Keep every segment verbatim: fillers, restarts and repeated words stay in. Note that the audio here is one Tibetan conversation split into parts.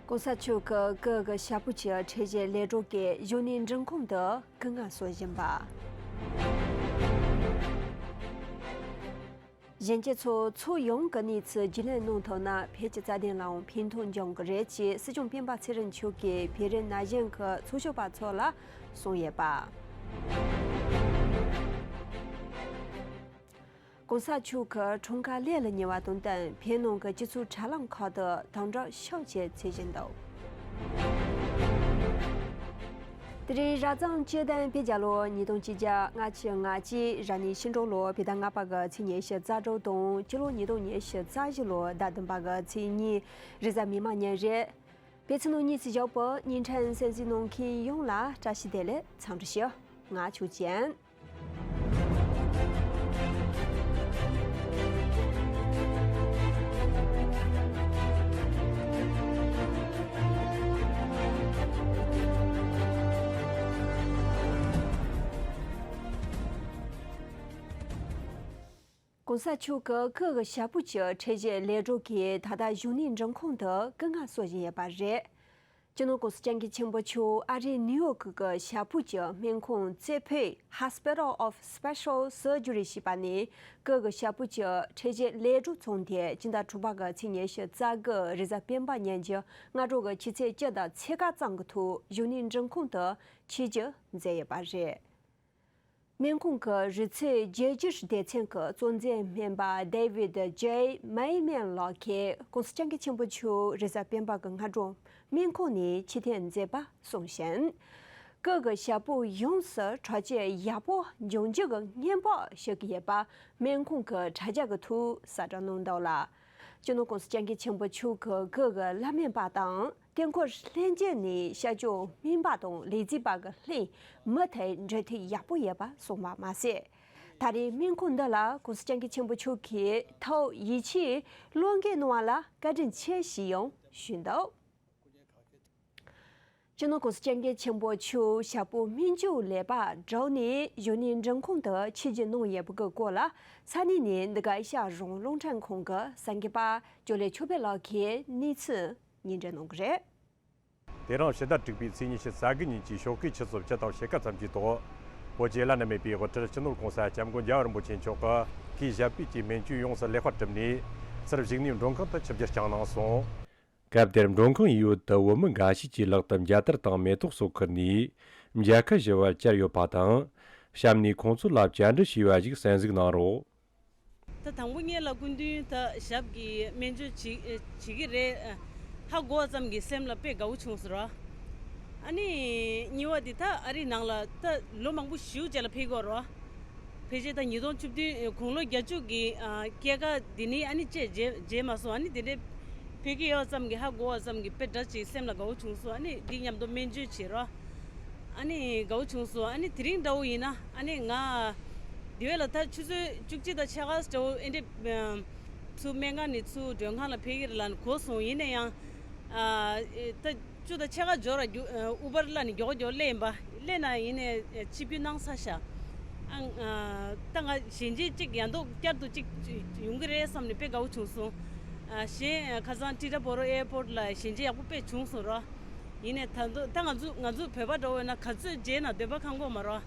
༸གོང་ས་མཆོག་གི་སྐུ་གི་ཞབས་པུ་ཅི་འཕྲལ་བཞེས་ལས་གྲོགས་ཀྱིས་གཞོན་ནུའི་མགྲོན་ཁང་དུ་སྐུ་ངལ་གསོ་བཞིན་པ། གཞོན་སྐྱེས་ཚོ་ཕྱོགས་ཡོངས་ཀྱི་གནས་ཚུལ་རྒྱུས་ལོན་གནང་ཐུབ་ན་བོད་ཀྱི་རྩ་དོན་ལའང་ཕན་ཐོགས་འབྱུང་གི་རེད་ཅེས་སྲིད་སྐྱོང་སྤེན་པ་ཚེ་རིང་མཆོག་གིས་བོད་རིགས་ན་གཞོན་གྱི་ཚོགས་ཞུགས་པ་ཚོ་ལ་གསུངས་ཡོད་པ། ༸གོང་ས་མཆོག་གི་འཁྲུངས་སྐར་སླེབས་ལ་ཉེ་བ་དང་བསྟུན་བོད་ནང་གི་སྤྱི་ཚོགས་དྲ་ལམ་ཁག་ཏུ་དམ་དྲག་ཤུགས་ཆེ་བྱེད་བཞིན་འདུག་དེ་རིང་རབ་བྱུང་བཅུ་བདུན་བོད་རྒྱལ་ལོ་ཉིས་སྟོང་ཆིག་བརྒྱ་ལྔ་བཅུ་ང་གཅིག་རབ་གནས་ཤིང་འབྲུག་ལོ་བོད་ཟླ་ལྔ་པ་གི་ཚེས་ཉི་ཤུ་རྩ་དྲུག་དང་སྤྱི་ལོ་ཉིས་སྟོང་ཉི་ཤུ་རྩ་བཞི་ལོ་ཟླ་བདུན་པ་གི་ཚེས་གཉིས་རེས་གཟའ་མིག་དམར་ཉིན་རེད། བོད་ཕྱི་ནང་གཉིས་སུ་བཞུགས་པའི་བརྙན་འཕྲིན་གསན་གཟིགས་གནང་མཁན་ཡོངས་ལ་བཀྲ་ཤིས་བདེ་ལེགས་འཚམས་འདྲི་ཞུ། ང་ཆོས་ཅན། ༸གོང་ས་མཆོག་གི་སྐུ་གི་ཞབས་པུ་ཅི་འཕྲལ་བཞེས་ལས་གྲོགས་ཀྱིས་ད་ལྟ་གཞོན་ནུའི་མགྲོན་ཁང་དུ་སྐུ་ངལ་གསོ་བཞིན་ཡོད་པ་རེད། སྤྱི་ནོར་༸གོང་ས་༸སྐྱབས་མགོན་ཆེན་པོ་མཆོག་ཨ་རིའི་ནིའུ་ཡོག་གི་ཞབས་པུ་ཅི་སྨན་ཁང་རྩེ་ཕུད་Hospital of Special Surgery ཞེས་པ་ནས་སྐུ་གི་ཞབས་པུ་ཅི་འཕྲལ་བཞེས་ལས་གྲོགས་ཚོགས་འདུ་སྤྱི་ཟླ་དྲུག་པ་གི་ཚེས་ཉི་ཤུ་རྩ་དགུ་རེས་གཟའ་སྤེན་པ་ཉིན་གྱི་སྔ་དྲོ་གི་ཆུ་ཚོད་བཅུ་དང་ཕྱེད་ཀ་ཙམ་གྱི་ཐོག་གཞོན་ནུའི་མགྲོན་ཁང་དུ་ཆིབས་བསྒྱུར་མཛད་ཡོད་པ་རེད། སྨན་ཁང་གི་རིག་རྩལ་བསྒྱུར་བཅོས་སྡེ་ཚན་གྱི་གཙོ་འཛིན་སྨན་པ་David J Maiman ལགས་ཀྱིས་༸གོང་ས་༸སྐྱབས་མགོན་ཆེན་པོ་མཆོག་རེས་གཟའ་སྤེན་པ་གི་སྔ་དྲོ་སྨན་ཁང་ནས་ཕྱིར་འཐེན་མཛད་པ་གསུངས་ཤིང་། སྐུ་གི་ཞབས་པུ་ཡོངས་སུ་དྲག་སྐྱེད་ཡག་པོ་འབྱུང་རྒྱུ་གི་སྔོན་དཔག་ཞུ་གི་ཡོད་པ་སྨན་ཁང་གི་དྲ་རྒྱ་གི་ཐོག་གསལ་བསྒྲགས་གནང་འདུག་ལ། སྤྱི་ནོར་༸གོང་ས་༸སྐྱབས་མགོན་ཆེན་པོ་མཆོག་གི་སྐུ་གི་བླ་སྨན་པ་དང་། དུས་འཁོར་ལྷན་རྒྱས་ནས་ཤར་ཕྱོགས་སྨན་པ་དང་ལས་བྱེད་པ་གི་ལྷན་མུ་མཐུད་འབྲེལ་མཐུད་ཡག་པོ་ཡོད་པ་གསུངས་པ་མ་ཟད། ད་རེས་སྨན་ཁང་འདི་ལ་༸གོང་ས་༸སྐྱབས་མགོན་ཆེན་པོ་མཆོག་གིས་ཐུགས་ཡིད་ཆེས་བློས་འགེལ་གནང་བ་ལ་བཀའ་དྲིན་ཆེ་ཞེས་ཡང་ཞུས་འདུག་སྤྱི་ནོར་༸གོང་ས་༸སྐྱབས་མགོན་ཆེན་པོ་མཆོག་ཞབས་པུ་སྨན་བཅོས་ལས་པ་གྲོལ་ནས་གཞོན་ནུའི་མགྲོན་ཁང་དུ་ཆིབས་བསྒྱུར་གནང་ཡོད་པ་གི་སྐོར་ལ་ས་གནས་ནས་འདི་ག་ཨེ་ཤ་ཡ་རང་དབང་རླུང་འཕྲིན་ཁང་གི་གསར་འགོད་པ་ཇོ་ལེ་ཆོས་འཕེལ་ལགས་ཀྱིས་གནས་ཚུལ་སྙན་སྒྲོན་གནང་གི་རེད། དེ་རིང་ཕྱི་ཟླ་དྲུག་པའི་ཚེས་ཉི་ཤུ་རྩ་དགུ་ཉིན་གྱི་ཞོགས་ཀའི་ཆུ་ཚོད་བཅུ་དང་ཕྱེད་ཀ་ཙམ་གྱི་ཐོག་བོད་ཀྱི་བླ་ན་མེད་པའི་དབུ་ཁྲིད་སྤྱི་ནོར་༸གོང་ས་༸སྐྱབས་མགོན་རྒྱལ་བ་རིན་པོ་ཆེ་མཆོག་གིས་སྐུའི་ཞབས་པུས་ཀྱི་སྨན་བཅོས་ཡོངས་སུ་ལེགས་པར་གྲུབ་ནས་ཚུར་བཞུགས་གནས་མགྲོན་ཁང་དུ་ཆིབས་བསྒྱུར་བསྐྱངས་གནང་སོང་། སྐབས་དེར་མགྲོན་ཁང་ཡུལ་དུ་བོད་མི་འགའ་ཞིག་གིས་ལག་ཏུ་མཇལ་དར་དང་མེ་ཏོག་སོགས་ཁུར་ནས་མཇལ་ཁ་ཞུ་བར་བཅར་ཡོད་པ་དང་། གཤམ་ནས་ཁོང་ཚོ་ལ་བཅར་འདྲི་ཞུས་པ་ཞིག་གསན་གཟིགས་གནང་རོགས། ད་དང་པོ་ངེད་ལ་སྐུ་མདུན་ད་ཞབས་ཀྱི་སྨན་བཅོས་བྱེད་བྱེད་ཀྱི་རེད་ཧ་གོ་བ་ཙམ་གྱིས་སེམས་ལ་དཔེ་དགའ་བོ་བྱུང་ཟེར་བ། ཨ་ནི་གཉིས་པ་དེ་ད་ཨ་རིའི་ནང་ལ་ད་ལོ་མང་པོ་ཞེ་པོ་ཅིག་ལ་ཕེབས་ཀྱི་ཡོད་རེད་བ། ཕལ་ཆེར་ད་ཉིས་སྟོང་བཅུ་བདུན་དགུང་ལོ་བརྒྱད་ཅུ་གི་སྐྱེས་སྐར་འདི་ནས་ཨ་ནི་བཅས་བརྗེད་བརྗེད་མ་སོང་། ཨ་ནི་དེ་འདྲའི་ཕེབས་ཀྱི་ཡོད་ཙམ་གྱིས་ཧ་གོ་བ་ཙམ་གྱིས་དཔེ་འདྲ་ཅིག་སེམས་ལ་དགའ་བོ་བྱུང་སོང་། ཨ་ནི་འདི་མཉམ་དུ་སྨན་བཅོས་བྱེད་རོགས། ཨ་ནི་དགའ་བོ་བྱུང་སོང་། ཨ་ནི་དེ་རིང་འདྲ་བོ་ཡིན་ན་ཨ་ནི་ང་དེ་བས་ལ་ད་ཆུ་ཚོད་བཅུ་གཅིག་དང་ཕྱེད་ཀ་འདྲ་བོ་ཨེ་འདྲའི་ཚུར་སྨན་ཁང་ནས་ཚུར་མགྲོན་ཁང་ལ་ཕེབས་ཀྱི་རེད་ལབ་ནས་གོ་སོང་། ཡིན་ན་ཡང་ཨ་ད་བཅུ་དང་ཕྱེད་ཀ་འབྱོར་ར་རྒྱུ་ཨུ་བར་གླ་ནས་མགྱོགས་མགྱོགས་སླེབས་ཡིན་པ། སླེབས་ན་ཡིན་ནས་ཆིབས་བསྒྱུར་གནང་ཚར་ཤག་ཨང་ཨ་ད་ང་གཞན་ཆེད་གཅིག་ཡང་ཐོག་བསྐྱར་དུ་གཅིག་ཡོང་གི་རེད་བསམ་ནས་དཔེ་དགའ་བོ་བྱུང་སོང་། ཨ་གཞན་ཁ་སང་ཀྲི་ཊ་བོ་རོ་ཨེར་པོར་ཊི་ལ་གཞན་ཆེད་ཡག་པོ་དཔེ་བྱུང་སོང་རོ། ཡིན་ནས་ད་དུང་ད་ང་ཚོ་ང་ཚོ་བོད་པ་འདྲ་བོ་ཡིན་ན་ག་ཚོད་བརྗེད་ན་འདོད་པ་ཁེངས་པོ་མ་རོ།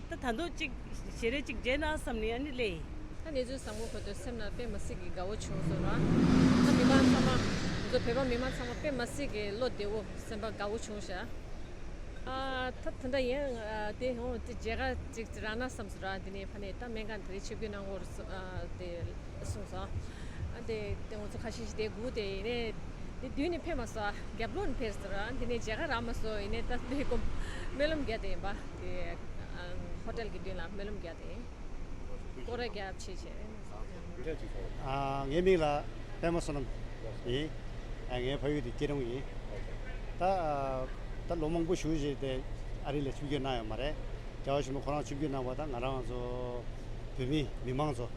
ད་ད་དུང་གཅིག་ཞེ་རེ་གཅིག་བརྗེད་ན་བསམ་ནས་ཨ་ནི་སླེབས་ཡིན། ད་གནས་ཚུལ་བཟང་པོ་གོ་དུས་སེམས་ནང་དཔེ་མི་སྲིད་ཀྱི་དགའ་བོ་བྱུང་སོང་ར། ད་མི་མང་ཚང་མ་ང་ཚོ་བོད་པ་མི་མང་ཚང་མ་དཔེ་མི་སྲིད་ཀྱི་བློ་བདེ་བོ་སེམས་པ་དགའ་བོ་བྱུང་ཤག་ཨ་ད་ད་འདྲ་ཡིན། ཨ་དེ་ཧོ་དེ་མཇལ་ཁ་ཅིག་རག་ན་བསམ་སོང་ར། དེ་ནས་ཕ་ནས་ད་སྨན་ཁང་དེ་རིང་ཆིབས་བསྒྱུར་གནང་དགོས་རེད་ཨ་དེ་གསུངས་སོང་། ཨ་དེ་དེ་ང་ཚོ་ཁ་ཤས་ཤིག་དེ་སྒུག་དེ་ཡིན་ནས་དེ་མདུན་ནས་ཕེབས་མ་སོང་། རྒྱབ་ལོགས་ནས་ཕེབས་སོང་ར། དེ་ནས་མཇལ་ཁ་རག་མ་སོང་། ཡིན་ནས་ད་དེ་ཀོ་སྨོན་ལམ་རྒྱག་དེ་ཡིན་པ་དེ་ཨ་ཧོ་ཊེལ་གྱི་མདུན་ལ་སྨོན་ལམ་རྒྱག་དེ་ཡིན། སྐོར་ར་རྒྱབ་ཆེ་ཆེ། ཨ་ངའི་མིང་ལ་པད་མ་བསོད་ནམས་ཡིན། ཨ་ངའི་ཕ་ཡུལ་དེ་སྐྱིད་གྲོང་ཡིན། ད་ད་ལོ་མང་པོ་ཞིག་རྗེས་དེ་ཨ་རི་ལ་ཆིབས་བསྒྱུར་གནང་ཡོད་མ་རེད། རྒྱལ་བ་ཆེན་པོ་ཁོ་རང་ཆིབས་བསྒྱུར་གནང་བ་དང་ང་རང་ཚོ་བོད་མི་མི་མང་ཚོ་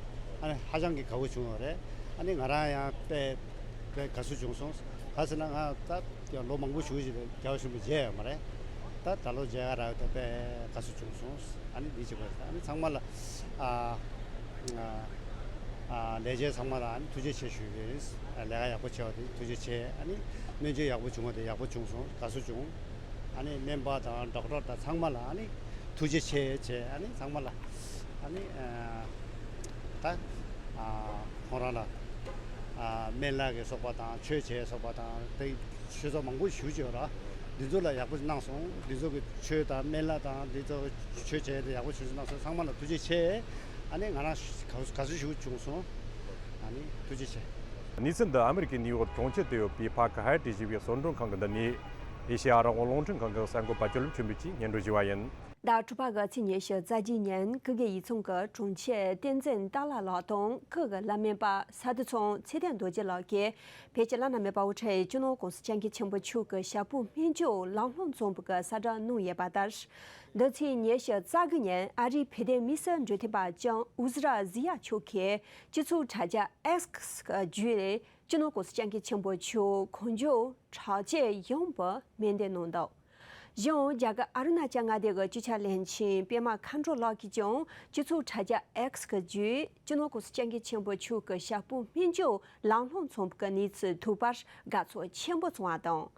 ཨ་ནི་ཧ་ཅང་གི་དགའ་བོ་བྱུང་བ་རེད། ཨ་ནི་ང་རང་ཡང་དཔེ་དཔེ་དགའ་བསུ་བྱུང་སོང་། ག་ཟེར་ན་ང་ད་ལོ་མང་པོ་ཞིག་རྗེས་དེ་རྒྱལ་བ་ཆེན་པོ་མཇལ་ཡོད་མ་རེད། ད་ད་ལོ་མཇལ་ཁ་རག་ཡོད་དེ་དཔེ་དགའ་བསུ་བྱུང་སོང་། ཨ་ནི་འདི་བྱེད་དགོས། ཨ་ནི་ཚང་མ་ལ་ཨ་ཨ་ ལས་བྱེད་ཚང་མ་ལ་ཨ་ནི་ཐུགས་རྗེ་ཆེ་ཞུ་གི་ཡིན། ལས་ཀ་ཡག་པོ་བྱས་པ་དེ་ཐུགས་རྗེ་ཆེ། ཨ་ནི་སྨན་བཅོས་ཡག་པོ་བྱུང་བ་དེ་ཡག་པོ་བྱུང་སོང་། དགའ་བསུ་བྱུང་། ཨ་ནི་སྨན་པ་དང་ཌོག་ཊར་དང་ཚང་མ་ལ་ཨ་ནི་ཐུགས་རྗེ་ཆེ་བྱས། ཨ་ནི་ཚང་མ་ལ་ཨ་ནི་ད་ཁོང་རང་ལ་སྨན་བླ་གི་སོགས་པ་དང་མཆོད་མཇལ་སོགས་པ་དང་དེ་ཆོས་ཚོགས་མང་པོ་ཞུ་བྱས་ར། འདི་ཚོ་ལ་ཡག་པོ་གནང་སོང་། འདི་ཚོ་གི་ཆོས་དང་སྨན་བླ་དང་འདི་ཚོ་གི་ཆོས་བྱས་ཏེ་ཡག་པོ་ཞུ་གནང་སོང་། ཚང་མ་ལ་ཐུགས་རྗེ་ཆེ། ཨ་ནི་ང་རང་དགའ་བསུ་ཞུ་བྱུང་སོང་། ཨ་ནི་ཐུགས་རྗེ་ཆེ། གནས་ཚུལ་འདི་ཨ་མི་རི་ཀའི་ནིའུ་ཡོག་གྲོང་ཁྱེར་དུ་ཡོད་པའི་ཕ་ཁ་ཧའེ་ཊི་ཞེས་པའི་གསོལ་མགྲོན་ཁང་གི་མདུན་ནས་ཨེ་ཤེ་ཡ་རང་དབང་རླུང་འཕྲིན་ཁང་གི་གསར་འགོད་པ་ཅོ་ལིམ་ཆོས་འཕེལ་གྱིས་སྙན་སྒྲོན་ཞུས་པ་ཡིན། ཟླ་དྲུག་པ་གི་ཚེས་ཉི་ཤུ་རྩ་བརྒྱད་ཉིན་སྐུ་སྒེར་ཡིག་ཚང་གི་དྲུང་ཆེ་བསྟན་འཛིན་སྟག་ལྷ་ལགས་དང་སྐུ་སྒེར་བླ་སྨན་པ་ས་དེ་ཚང་ཚེ་བརྟན་རྡོ་རྗེ་ལགས་ཀྱིས་བོད་ཀྱི་བླ་ན་མེད་པ་དབུ་ཁྲིད་སྤྱི་ནོར་ྋགོང་ས་ྋསྐྱབས་མགོན་ཆེན་པོ་མཆོག་གི་ཞབས་པུའི་སྨན་བཅོས་ལམ་ལྷོང་མཚོན་པའི་གསལ་བསྒྲགས་གནང་ཡོད་པ་ལྟར། འདི་ཚེས་ཉི་ཤུ་རྩ་དགུ་ཉིན་ཨ་རིའི་བོད་དོན་དམིགས་བསལ་འབྲེལ་མཐུད་པ་ལྕམ་ཨུ་ཟི་ར་ཟི་ཡ་མཆོག་གིས་སྤྱི་ཚོགས་དྲ་རྒྱ་X་གི་བརྒྱུད་སྤྱི་ནོར་ྋགོང་ས་ྋསྐྱབས་མགོན་ཆེན་པོ་མཆོག་གང་མགྱོགས་དྲག་སྐྱེད་ཡོང་བའི་སྨོན་འདུན་གནང་འདུག་གཞན་རྒྱ་གར་ཨ་རུ་ན་ཅལ་མངའ་སྡེ་གི་སྤྱི་ཁྱབ་བློན་ཆེན་པད་མ་མཁའ་འགྲོ་ལགས་ཀྱིས་ཀྱང་སྤྱི་ཚོགས་དྲ་རྒྱ་X་གི་བརྒྱུད་སྤྱི་ནོར་ྋགོང་ས་ྋསྐྱབས་མགོན་ཆེན་པོ་མཆོག་གི་ཞབས་པུའི་སྨན་བཅོས་ལམ་ལྷོང་མཚོན་པའི་གནས་ཚུལ་ཐོས་པར་དགའ་ཚོར་ཆེན་པོ་བྱུང་བ་དང་།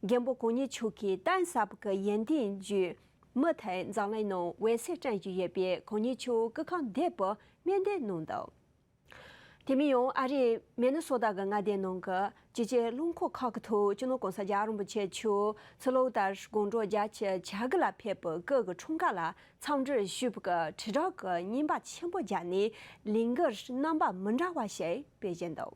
མགོན་པོ་གང་ཉིད་མཆོག་གིས་གཏིང་ཟབ་པའི་ཡོན་ཏན་བརྒྱུད་མུ་མཐུད་འཛམ་གླིང་ནང་འོད་ཟེར་སྤྲད་བཞིན་ཡོད་པས་གང་ཉིད་མཆོག་སྐུ་ཁམས་བདེ་བའི་སྨོན་འདུན་གནང་འདུག་དེ་མིན་ཡང་ཨ་རིའི་མི་ནི་སོ་ཏ་གི་མངའ་སྡེ་ནང་གི་སྤྱི་ཁྱབ་རླངས་འཁོར་ཁག་གི་ཐོག་སྤྱི་ནོར་༧གོང་ས་༧རྒྱལ་བ་རིན་པོ་ཆེ་མཆོག་ཚུར་ལོག་ལྟར་དགུང་གྲངས་བརྒྱད་ཅུ་གྱ་དགུ་ལ་ཕེབས་པའི་སྐུ་གི་འཁྲུངས་སྐར་ལ་འཚམས་འདྲི་ཞུས་པའི་དྲིལ་བསྒྲགས་ཀྱི་རྙིང་པ་ཆེན་པོ་བརྒྱབ་ནས་ལས་འགུལ་རྣམ་པ་མི་འདྲ་བ་ཞིག་སྤེལ་བཞིན་འདུག་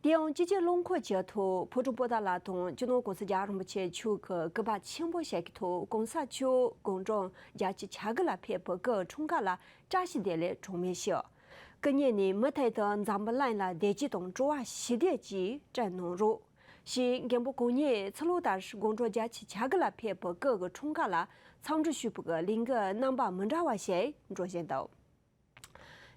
དེ་ཡང་སྤྱི་ཁྱབ་རླངས་འཁོར་གྱི་ཐོག་ཕོ་བྲང་པོ་ཏཱ་ལ་དང་སྤྱི་ནོར་༧གོང་ས་༧རྒྱལ་བ་རིན་པོ་ཆེ་མཆོག་གི་སྐུ་པར་ཆེན་པོ་ཞིག་གི་ཐོག་༧གོང་ས་མཆོག་དགུང་གྲངས་བརྒྱད་ཅུ་གྱ་དགུ་ལ་ཕེབས་པའི་སྐུ་འཁྲུངས་སྐར་ལ་བཀྲ་ཤིས་བདེ་ལེགས་གྲངས་མེད་ཞུ། སྐུ་ཉིད་ནས་མུ་མཐུད་དུ་འཛམ་བུ་གླིང་ལ་བདེ་སྐྱིད་དང་བྲོ་བ་ཞི་བདེ་ཅིག་སྤྲད་གནང་རོགས་ཞེས་མགོན་པོ་གང་ཉིད་ཚུར་ལོག་ལྟར་དགུང་གྲངས་བརྒྱད་ཅུ་གྱ་དགུ་ལ་ཕེབས་པའི་སྐུ་གི་འཁྲུངས་སྐར་ལ་འཚམས་འདྲི་ཞུས་པའི་ལས་འགུལ་རྣམ་པ་མི་འདྲ་བ་ཞིག་འགྲོ་བཞིན་འདུག་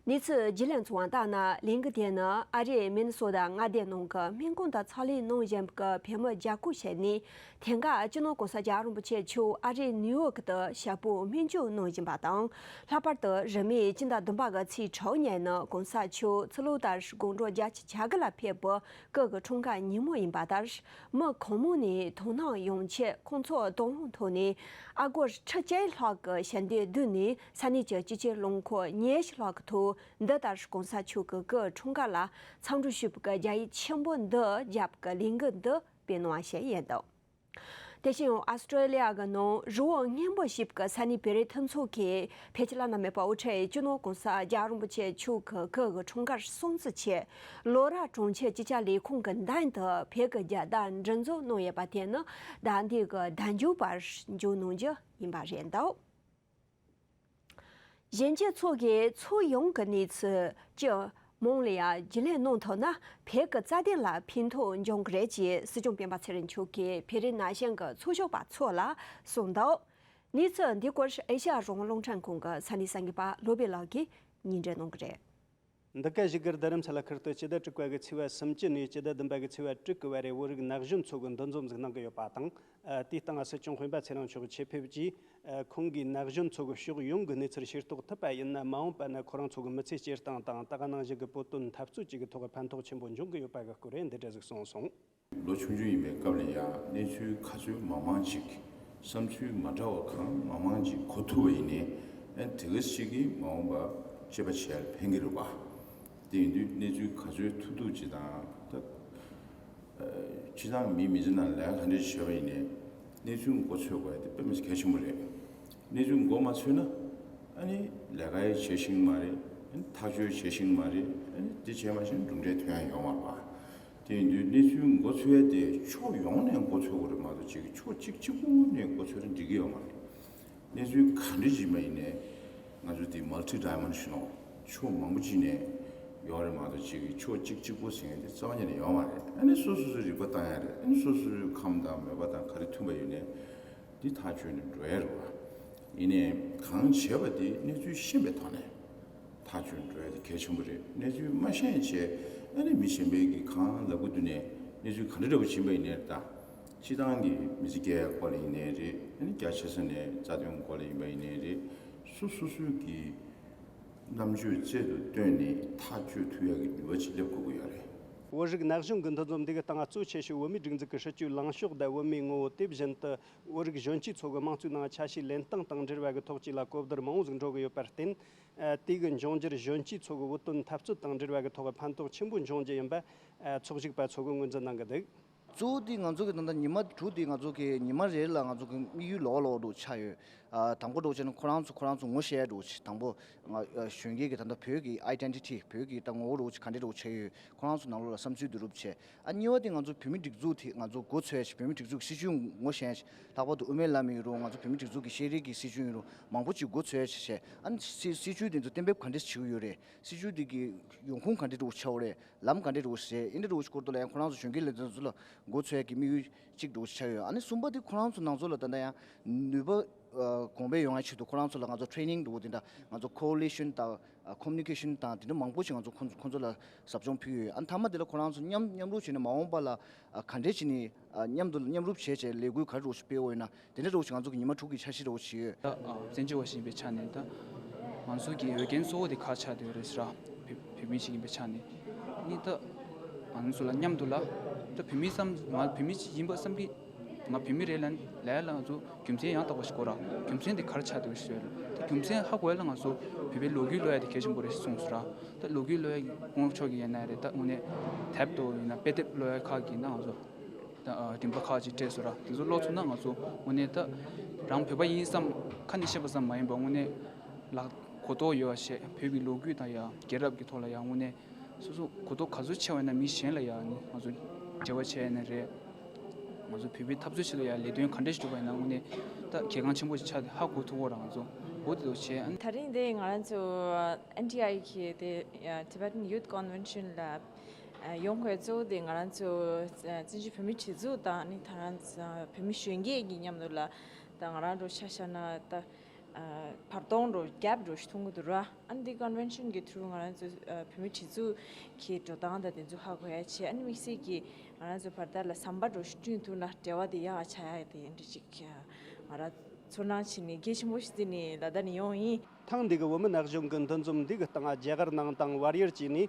གནས་ཚུལ་རྒྱུས་ལོན་སོང་བ་ལྟར་ན། ལས་འགུལ་དེ་ནི་ཨ་རིའི་མི་ནི་སོ་ཏ་མངའ་སྡེ་ནང་གི་སྨན་ཁང་དུ་ཚོགས་ལས་གནང་བཞིན་པའི་བོད་མི་བརྒྱ་སྐོར་ཞིག་ནས། དེང་སྐབས་སྤྱི་ནོར་༧གོང་ས་༧རྒྱལ་བ་རིན་པོ་ཆེ་མཆོག་ཨ་རིའི་ནིའུ་ཡོག་ཏུ་ཞབས་པུའི་སྨན་བཅོས་གནང་བཞིན་པ་དང་། ལྷག་པར་དུ་རིང་མིན་སྤྱི་ཟླ་བདུན་པ་གི་ཚེས་དྲུག་ཉིན་ནི་༧གོང་ས་མཆོག་ཚུར་ལོག་ལྟར་དགུང་གྲངས་བརྒྱད་ཅུ་གྱ་དགུ་ལ་ཕེབས་པའི་སྐུ་གི་འཁྲུངས་སྐར་ཉིན་མོ་ཡིན་པ་ལྟར། མི་གང་མང་ནས་དོ་སྣང་ཡོང་ཆེད་ཁོང་ཚོ་དོགས་སློང་ཐོག་ནས་ཨ་སྒོར་ཁྲི་བཅུ་ལྷག་གི་ཞལ་འདེབས་བསྡུས་ནས་ས་གནས་ཀྱི་སྤྱི་ཁྱབ་རླངས་འཁོར་ཉི་ཤུ་ལྷག་གི་ཐོག་འདི་ལྟར་༧གོང་ས་མཆོག་གི་སྐུ་འཁྲུངས་སྐར་ལ་འཚམས་འདྲི་ཞུས་པའི་རྒྱ་ཡིག་ཆེན་པོ་འདི་བརྒྱབ་པའི་ལས་འགུལ་འདི་སྤེལ་གནང་བ་ཞིག་ཡིན་འདུག་དེ་བཞིན་ཨོ་སི་ཀྲོ་ལི་ཡ་གི་ནང་རི་བོ་རྔོན་པོ་ཞེས་པའི་ས་གནས་བོད་རིགས་མཐུན་ཚོགས་ཀྱིས་བོད་ཀྱི་བླ་ན་མེད་པ་དབུ་ཁྲིད་སྤྱི་ནོར་༧གོང་ས་༧རྒྱལ་བ་རིན་པོ་ཆེ་མཆོག་གི་སྐུ་གི་འཁྲུངས་སྐར་སྲུང་བརྩི་ཆེད་ལོ་ར་གྲོང་ཁྱེར་སྤྱི་ཁྱབ་ལས་ཁུངས་ཀྱི་མདུན་དུ་བོད་ཀྱི་རྒྱལ་དར་མགྲིན་འཛུགས་གནང་ཡོད་པ་དེ་ནི་ཟླ་འདིའི་ཟླ་མཇུག་བར་མཇུག་གནང་རྒྱུ་ཡིན་པ་རེད་འདུག་གཞོན་སྐྱེས་ཚོ་གིས་ཚོ་ཡོངས་ཀྱི་གནས་ཚུལ་ཅི་མང་ལ་ཡང་རྒྱུས་ལོན་གནང་ཐུབ་ན་བོད་ཀྱི་རྩ་དོན་ལ་ཕན་ཐོགས་འབྱུང་གི་རེད་ཅེས་སྲིད་སྐྱོང་སྤེན་པ་ཚེ་རིང་མཆོག་གིས་བོད་རིགས་ན་གཞོན་གྱི་ཚོགས་ཞུགས་པ་ཚོ་ལ་གསུངས་འདུག་གནས་ཚུལ་འདི་སྐོར་ཨེ་ཤ་ཡ་རང་དབང་རླུང་འཕྲིན་ཁང་གི་ས་གནས་གསར་འགོད་པ་བློ་བྷེ་ལགས་ཀྱིས་སྙན་སྒྲོན་གནང་གི་རེད། འདི་ག་བཞུགས་སྒར་རྡ་རམ་ས་ལ་ཁུལ་དུ་སྤྱི་ཟླ་དྲུག་པ་གི་ཚེས་པ་སུམ་ཅུ་ནས་སྤྱི་ཟླ་བདུན་པ་གི་ཚེས་པ་དྲུག་གི་བར་རེ་བོད་རིགས་ན་གཞོན་ཚོ་གི་འདུ་འཛོམས་ཟིག་གནང་གི་ཡོད་པ་དང་། ཨ། དེའི་སྟེང་ང་སྲིད་སྐྱོང་སྤེན་པ་ཚེ་རིང་མཆོག་ཆེད་ཕེབས་ཀྱིས། ཨ། ཁོང་གིས་ན་གཞོན་ཚོ་གི་ཕྱོགས་ཡོངས་ཀྱི་གནས་ཚུལ་ཤེས་རྟོགས་ཐུབ་པ་ཡིན་ན། མ་འོངས་པ་ན་ཁོ་རང་ཚོ་གི་མི་ཚེ་སྐྱེལ་སྟངས་དང་། ད་ག་ནང་བཞིན་གྱི་བོད་དོན་འཐབ་རྩོད་བཅས་ཀྱི་ཐོག་ཕན་ཐོགས་ཆེན་པོ་འབྱུང་གི་ཡོད་པ་གི་སྐོར་འདི་འདྲ་ཟིག་གསུངས་སོང་། ལོ་ཆུང་ཆུང་ཡིན་པའི་སྐབས་ལ་ཡང་གནས་ཚུལ་ག་ཚོད་མང་མང་ཅིག་བསམ་ཚུལ་མ་འདྲ་བ་གང་མང་མང་ཅིག་གོ་ཐུབ་པ་ཡིན་ནའི། ཨ། དེ་ག་ཅིག་གིས་མ་འོངས་པ་སྤྱོད་པ་བྱེད་ཡ་ལ་ཕན་གྱི་རེད་པ། དེ་ཡིན་དུས་གནས་ཚུལ་ག་ཚོད་ཐུབ་ཐུབ་ཅིག་དང་། ད། ཨ། སྤྱིར་བཏང་མི་མི་ཚེ་ནང་ལས་ཀ་ག་འདྲ་ཞིག་བྱས་པ་ཡིན་ནའི་གནས་ཚུལ་མགོ་ཚོས་དགོས་ཡ་དེ་དཔེ་མི་སྲིད་གལ་ཆེན་པོ་རེད། གནས་ཚུལ་མགོ་མ་ཚོས་ན། ཨ་ནི་ལས་ཀ་ཡང་བྱེད་ཤེས་ཀྱི་མ་རེད། ཨ་ནི་ཐག་གཅོད་བྱེད་ཤེས་ཀྱི་མ་རེད། ཨ་ནི་དེ་བྱས་མ་ཤེས་ན་གྲུབ་འབྲས་ཐོན་ཡ་ཡོད་མ་རེད་པ། དེ་ཡིན་དུས་གནས་ཚུལ་མགོ་ཚོས་ཡ་དེ་ཕྱོགས་ཡོངས་ནས་མགོ་ཚོས་དགོས་རེད་མ་གཏོགས། ཅིག་ཕྱོགས་གཅིག་གཅིག་པུ་ནས་མགོ་ཚོས་ན་འགྲིག་གི་ཡོད་མ་རེད། གནས་ཚུལ་ག་འདྲ་ཅིག་ཡིན་པ་ཡིན་ནའི་ང་ཚོ་འདི་མལ་ཊི་ཌའི་མེན་ཤ་ནལ། ཕྱོགས་མང་པོ་ཅིག་ནས་ཡོད་རེད་མ་གཏོགས། ཅིག་ཕྱོགས་གཅིག་གཅིག་པོ་ཟེར་མཁན་དེ་རྩ་བ་ཉིད་ནས་ཡོད་མ་རེད། ཨ་ནི་སོ་སོ་སོའི་རིག་པ་བཏང་ཡ་རེད། ཨ་ནི་སོ་སོ་སོའི་ཁམས་དང་མོས་པ་དང་ག་རེ་མཐུན་པ་ཡོད་ནའི་འདི་ཐག་གཅོད་ནས་འགྲོ་ཡ་རེད་པ། ཡིན་ནའི་གང་བྱས་པ་དེ་གནས་ཚུལ་ཤེས་པའི་ཐོག་ནས་ཐག་གཅོད་འགྲོ་ཡ་དེ་གལ་ཆེན་པོ་རེད། གནས་ཚུལ་མ་ཤེས་བྱས་ཨ་ནི་མི་གཞན་པའི་གི་གང་ལབ་གི་འདུག་ནས་གནས་ཚུལ་ག་འདྲ་འདྲ་པོ་ཕྱིན་པ་ཡིན་ནའི་ད། སྤྱིར་བཏང་གི་མི་ཚེ་སྐྱེལ་ཡ་སྐོར་ལ་ཡིན་ནའི་རེད། ཨ་ནི་རྒྱ་ཆེ་ས་ནས་རྩ་དོན་སྐོར་ལ་ཡིན་པ་ཡིན་ནའི་རེད། སོ་སོ་སོའི་གི་ རྣམ་དཔྱོད་རྩལ་དུ་བཏོན་ནས་ཐག་གཅོད་ཐུབ་ཡག་གི་ནུས་པ་ཅིག་སླེབས་དགོས་ཀྱི་ཡོད་རེད། བོད་རིགས་ན་གཞོན་གྱི་འདུ་འཛོམས་འདི་གི་སྟེང་གཙོ་ཆེ་ཤོས་བོད་མིའི་སྒྲིག་འཛུགས་ཀྱི་སྲིད་ཇུས་ལངས་ཕྱོགས་དང་བོད་མིའི་ངོ་བོ། དེ་བཞིན་དུ་བོད་རིགས་གཞོན་སྐྱེས་ཚོ་གི་དམངས་གཙོའི་ནང་ཆ་ཤས་ལེན་སྟངས་དང་འབྲེལ་བ་གི་ཐོག་བཅས་ལ་གོ་བསྡུར་མང་བོ་ཟིག་འགྲོ་གི་ཡོད་པར་བརྟེན། ཨ། དེ་གི་འབྱུང་འགྱུར་གཞོན་སྐྱེས་ཚོ་གི་བོད་དོན་འཐབ་རྩོད་དང་འབྲེལ་བ་གི་ཐོག་ཕན་ཐོགས་ཆེན་པོ་འབྱུང་རྒྱུ་ཡིན་པ། ཨ། ཚོགས་ཞུགས་པ་ཚོ་གི་ངོས་འཛིན་གནང་གི་འདུག། གཙོ་བོ་དེ་ང་ཚོ་གི་ད་ལྟ་ཉི་མ་དྲུག་དེ་ང་ཚོ་གི་ཉི་མ་རེ་ལ་ང་ཚོ་གི་དམིགས་ཡུལ་ལོགས་ལོགས་འདྲ་ཆགས་ཡོད། ཨ། དང་པོ་འདྲ་བྱས་ན་ཁོ་རང་ཚོ་ཁོ་རང་ཚོ་ངོ་ཤེས་འདྲ་བྱས། དང་པོ་ང་ཨ་གཞོན་སྐྱེས་ཀྱི་ད་ལྟ་བོད་ཀྱི་ཨའི་ཌེན་ཊི་ཊི། བོད་ཀྱི་ད་ངོ་བོ་འདྲ་བྱས་ག་འདྲ་འདྲ་བྱས་ཡོད། ཁོ་རང་ཚོ་ནང་ལོགས་ལ་བསམ་ཚུལ་བསྡུ་རུབ་བྱས། ཨ། གཉིས་པ་དེ་ང་ཚོ་བོད་མི་སྒྲིག་འཛུགས་དེ་ང་ཚོ་མགོ་ཚོས་བྱས། བོད་མི་སྒྲིག་འཛུགས་སྲིད་བྱུས་ངོ་ཤེས་བྱས། ལྷག་པར་དུ་དབུ་མའི་ལམ་ཡིན་རུང་། ང་ཚོ་བོད་མི་སྒྲིག་འཛུགས་ཀྱི་ཤེས་རིག་གི་སྲིད་བྱུས་ཡིན་རུང་། མང་པོ་ཅིག་མགོ་ཚོས་བྱས་བྱས། ཨ་ནི་སྲིད་སྲིད་བྱུས་དེ་ཚོ་གཏན་འབེབས་ག་འདྲ་བྱེད་ཀྱི་ཡོད་རེད། སྲིད་བྱུས་དེ་གི་ཡོང་ཁུངས་ག་འདྲ་འདྲ་བྱས་ཡོད་རེད། ལམ་ག་འདྲ་འདྲ་བྱས་རེད། འདི་འདྲ་འདྲ་བྱས་སྐོར་དུ་ལ་ཡང་ཁོ་རང་ཚོ་གཞོན་སྐྱེས་ལས་དོན་ཚོ་ལ་མགོ་ཚོས་ཀྱི་དམིགས་ཡུལ་གཅིག་འདྲ་བོ་ཆགས་ཡོད། ཨ་ནི་གསུམ་པ་དེ་ཁོ་རང་ཚོ་ནང་ཚོ་ལ་ད་ལྟ་ཡང་ནུས་པ་ཨ་གོང་འཕེལ་ཡོང་ཡ་ཆེད་དུ་ཁོ་རང་ཚོ་ལ་ང་ཚོ་ཊེ་ནིང་འདྲ་བོ་དེ་འདྲ། ང་ཚོ་ཀོ་ལི་ཤན་དང་ཨ་ཀོ་མུ་ནི་ཀེ་ཤན་དང་དེ་འདྲ་མང་པོ་ཞིག་ང་ཚོ་ཁོ་ཁོ་ཚོ་ལ་ཟབ་སྦྱོང་ཕུལ་ཡོད། ཨ་ནི་མཐའ་མ་དེ་ལ་ཁོ་རང་ཚོ་མཉམ་མཉམ་རུབ་བྱས་ནས་མ་འོངས་པ་ལ་ཨ་ག་འདྲས་བྱས་ནས་ཨ་མཉམ་དུ་མཉམ་རུབ་བྱས་བྱས་ལས་འགུལ་ག་རེ་འདྲ་བོ་ཞིག་སྤེལ་འོས་ན། དེ་འདྲ་འདྲ་བོ་ཞིག་ང་ཚོ་གི་ཉི་མ་དྲུག་གི་འཆར་གཞི་འདྲ་བོ་ཞིག་ཡོད། ད་ཨ་བཙན་བྱོལ་བ་ཞིག་ཡིན་པའི་ཆ་ནས། ད་ང་ཚོ་གི་འོས་འགན་གཙོ་བོ་དེ་ག་རེ་ཆགས་བསྡད་ཡོད་རེད་ཟེར་ན། བོད་བོད་མི་ཞིག་ཡིན་པའི་ཆ་ནས་ནི། ད་ང་ཚོ་ལ་མཉམ་དུ་ལ། ད་བོད་མི་བསམ། ང་བོད་མི་ཞིག་ཡིན་པ་བསམ་གི། ང་བོད་མི་རེད་ལབ་ལབ་ཡ་ལ་ང་ཚོ་རྒྱུ་མཚན་ཡང་དག་པ་ཞིག་དགོས་ར། རྒྱུ་མཚན་དེ་ག་རེ་ཆགས་བསྡད་ཡོད་ཟེར་ན། ད་རྒྱུ་མཚན་ཧ་གོ་ཡ་ལ་ང་ཚོ་བོད་པའི་ལོ་རྒྱུས་ཀློག་ཡ་དེ་གལ་ཆེན་པོ་རེད་ཟེར་གསུངས་སོང་ར། ད་ལོ་རྒྱུས་ཀློག་ཡ་དགོངས་ཆོག་གི་ཡིན་ན་རེད། ད་དངོས་གནས་དེབ་ཏོ་ཡིན་ན་དཔེ་དེབ་ཀློག་ཡ་ཁག་གི་ན་ང་ཚོ། ད་ཨ་རིམ་པ་ཁག་ཅིག་སྤྲད་སོང་ར། དེ་ཚོ་ཀློག་ཚར་ན་ང་ཚོ་དངོས་གནས་ད་རང་བོད་པ་ཡིན་བསམ། ཁ་ནས་བཤད་པ་ཙམ་མ་ཡིན་པར་དངོས་གནས་ལ་གོ་རྟོགས་ཡོད་པ་བྱས། བོད་ཀྱི་ལོ་རྒྱུས་དང་ཡ་རྒྱལ་རབས་ཀྱི་ཐོག་ལ་ཡ་དངོས་གནས་སོ་སོ་གོ་རྟོགས་ག་ཚོད་ཆེ་བ་ཡིན་ན་མི་གཞན་ལ་ཡ་ནི་ང་ཚོ་འབྲེལ་བ་བྱས་ཡ་ནི་རེད། ང་ཚོ་བོད་པའི་འཐབ་རྩོད་ཆེད་དུ་ཡ་ལས་དོན་ག་འདྲ་ཞིག་སྒྲུབ་པ་ཡིན་ན་དངོས་གནས་ད་གལ་འགངས་ཆེན་པོ་ཞིག་ཆགས་ཏེ་ཧ་གོ་ཐུབ་ཀྱི་ཡོད་ར། ང་ཚོ་འོ་དེ་ཚོ་བྱས། ཨ་ནི་ད་རིང་འདི་ང་རང་ཚོ་ཨེན་ཊི་ཨའི་གི་དེ་Tibetan Youth Convention ལ་ཡོང་དགོས་གཙོ་བོ་དེ་ང་རང་ཚོ་བཙན་བྱོལ་བོད་མིའི་སྒྲིག་འཛུགས་དང་ནི་ད་རང་བོད་མི་གཞོན་སྐྱེས་ཀྱི་མཉམ་དུ་ལ་ད་ང་རང་འདྲ་ཆ་བཞག་ན་ད་བར་སྟོང་འདྲ་གེབ་འདྲ་ཞིག་མཐོང་གི་འདུག་ར། ཨ་ནི་འདི་ཀོན་ཝེན་ཤན་གྱི་ཐུ་རུ་ང་རང་ཚོ་བོད་མིའི་སྒྲིག་འཛུགས་ཀྱི་འགྲོ་སྟངས་དང་དེ་ཚོ་ཧ་གོ་ཡ་བྱས། ཨ་ནི་དམིགས་བསལ་གྱིས་ང་རང་ཚོ་བར་ཐག་ལ་ཟམ་པ་འདྲ་ཞིག་བསྐྲུན་ཐུབ་ན་འབྲེལ་བ་དེ་ཡག་ཆགས་ཡ་དེ་འདྲ་ཅིག་ང་རང་ཚོར་སྣང་བྱས་ནས་གལ་ཆེན་པོ་ཞིག་བརྩིས་ནས་ལ་དྭགས་ནས་ཡོང་ཡིན། ཐེངས་འདི་གི་བོད་མི་ན་གཞོན་གྱི་འདུ་འཛོམས་འདི་གི་སྟེང་རྒྱ་གར་ནང་དང་བལ་ཡུལ་བཅས་ནས་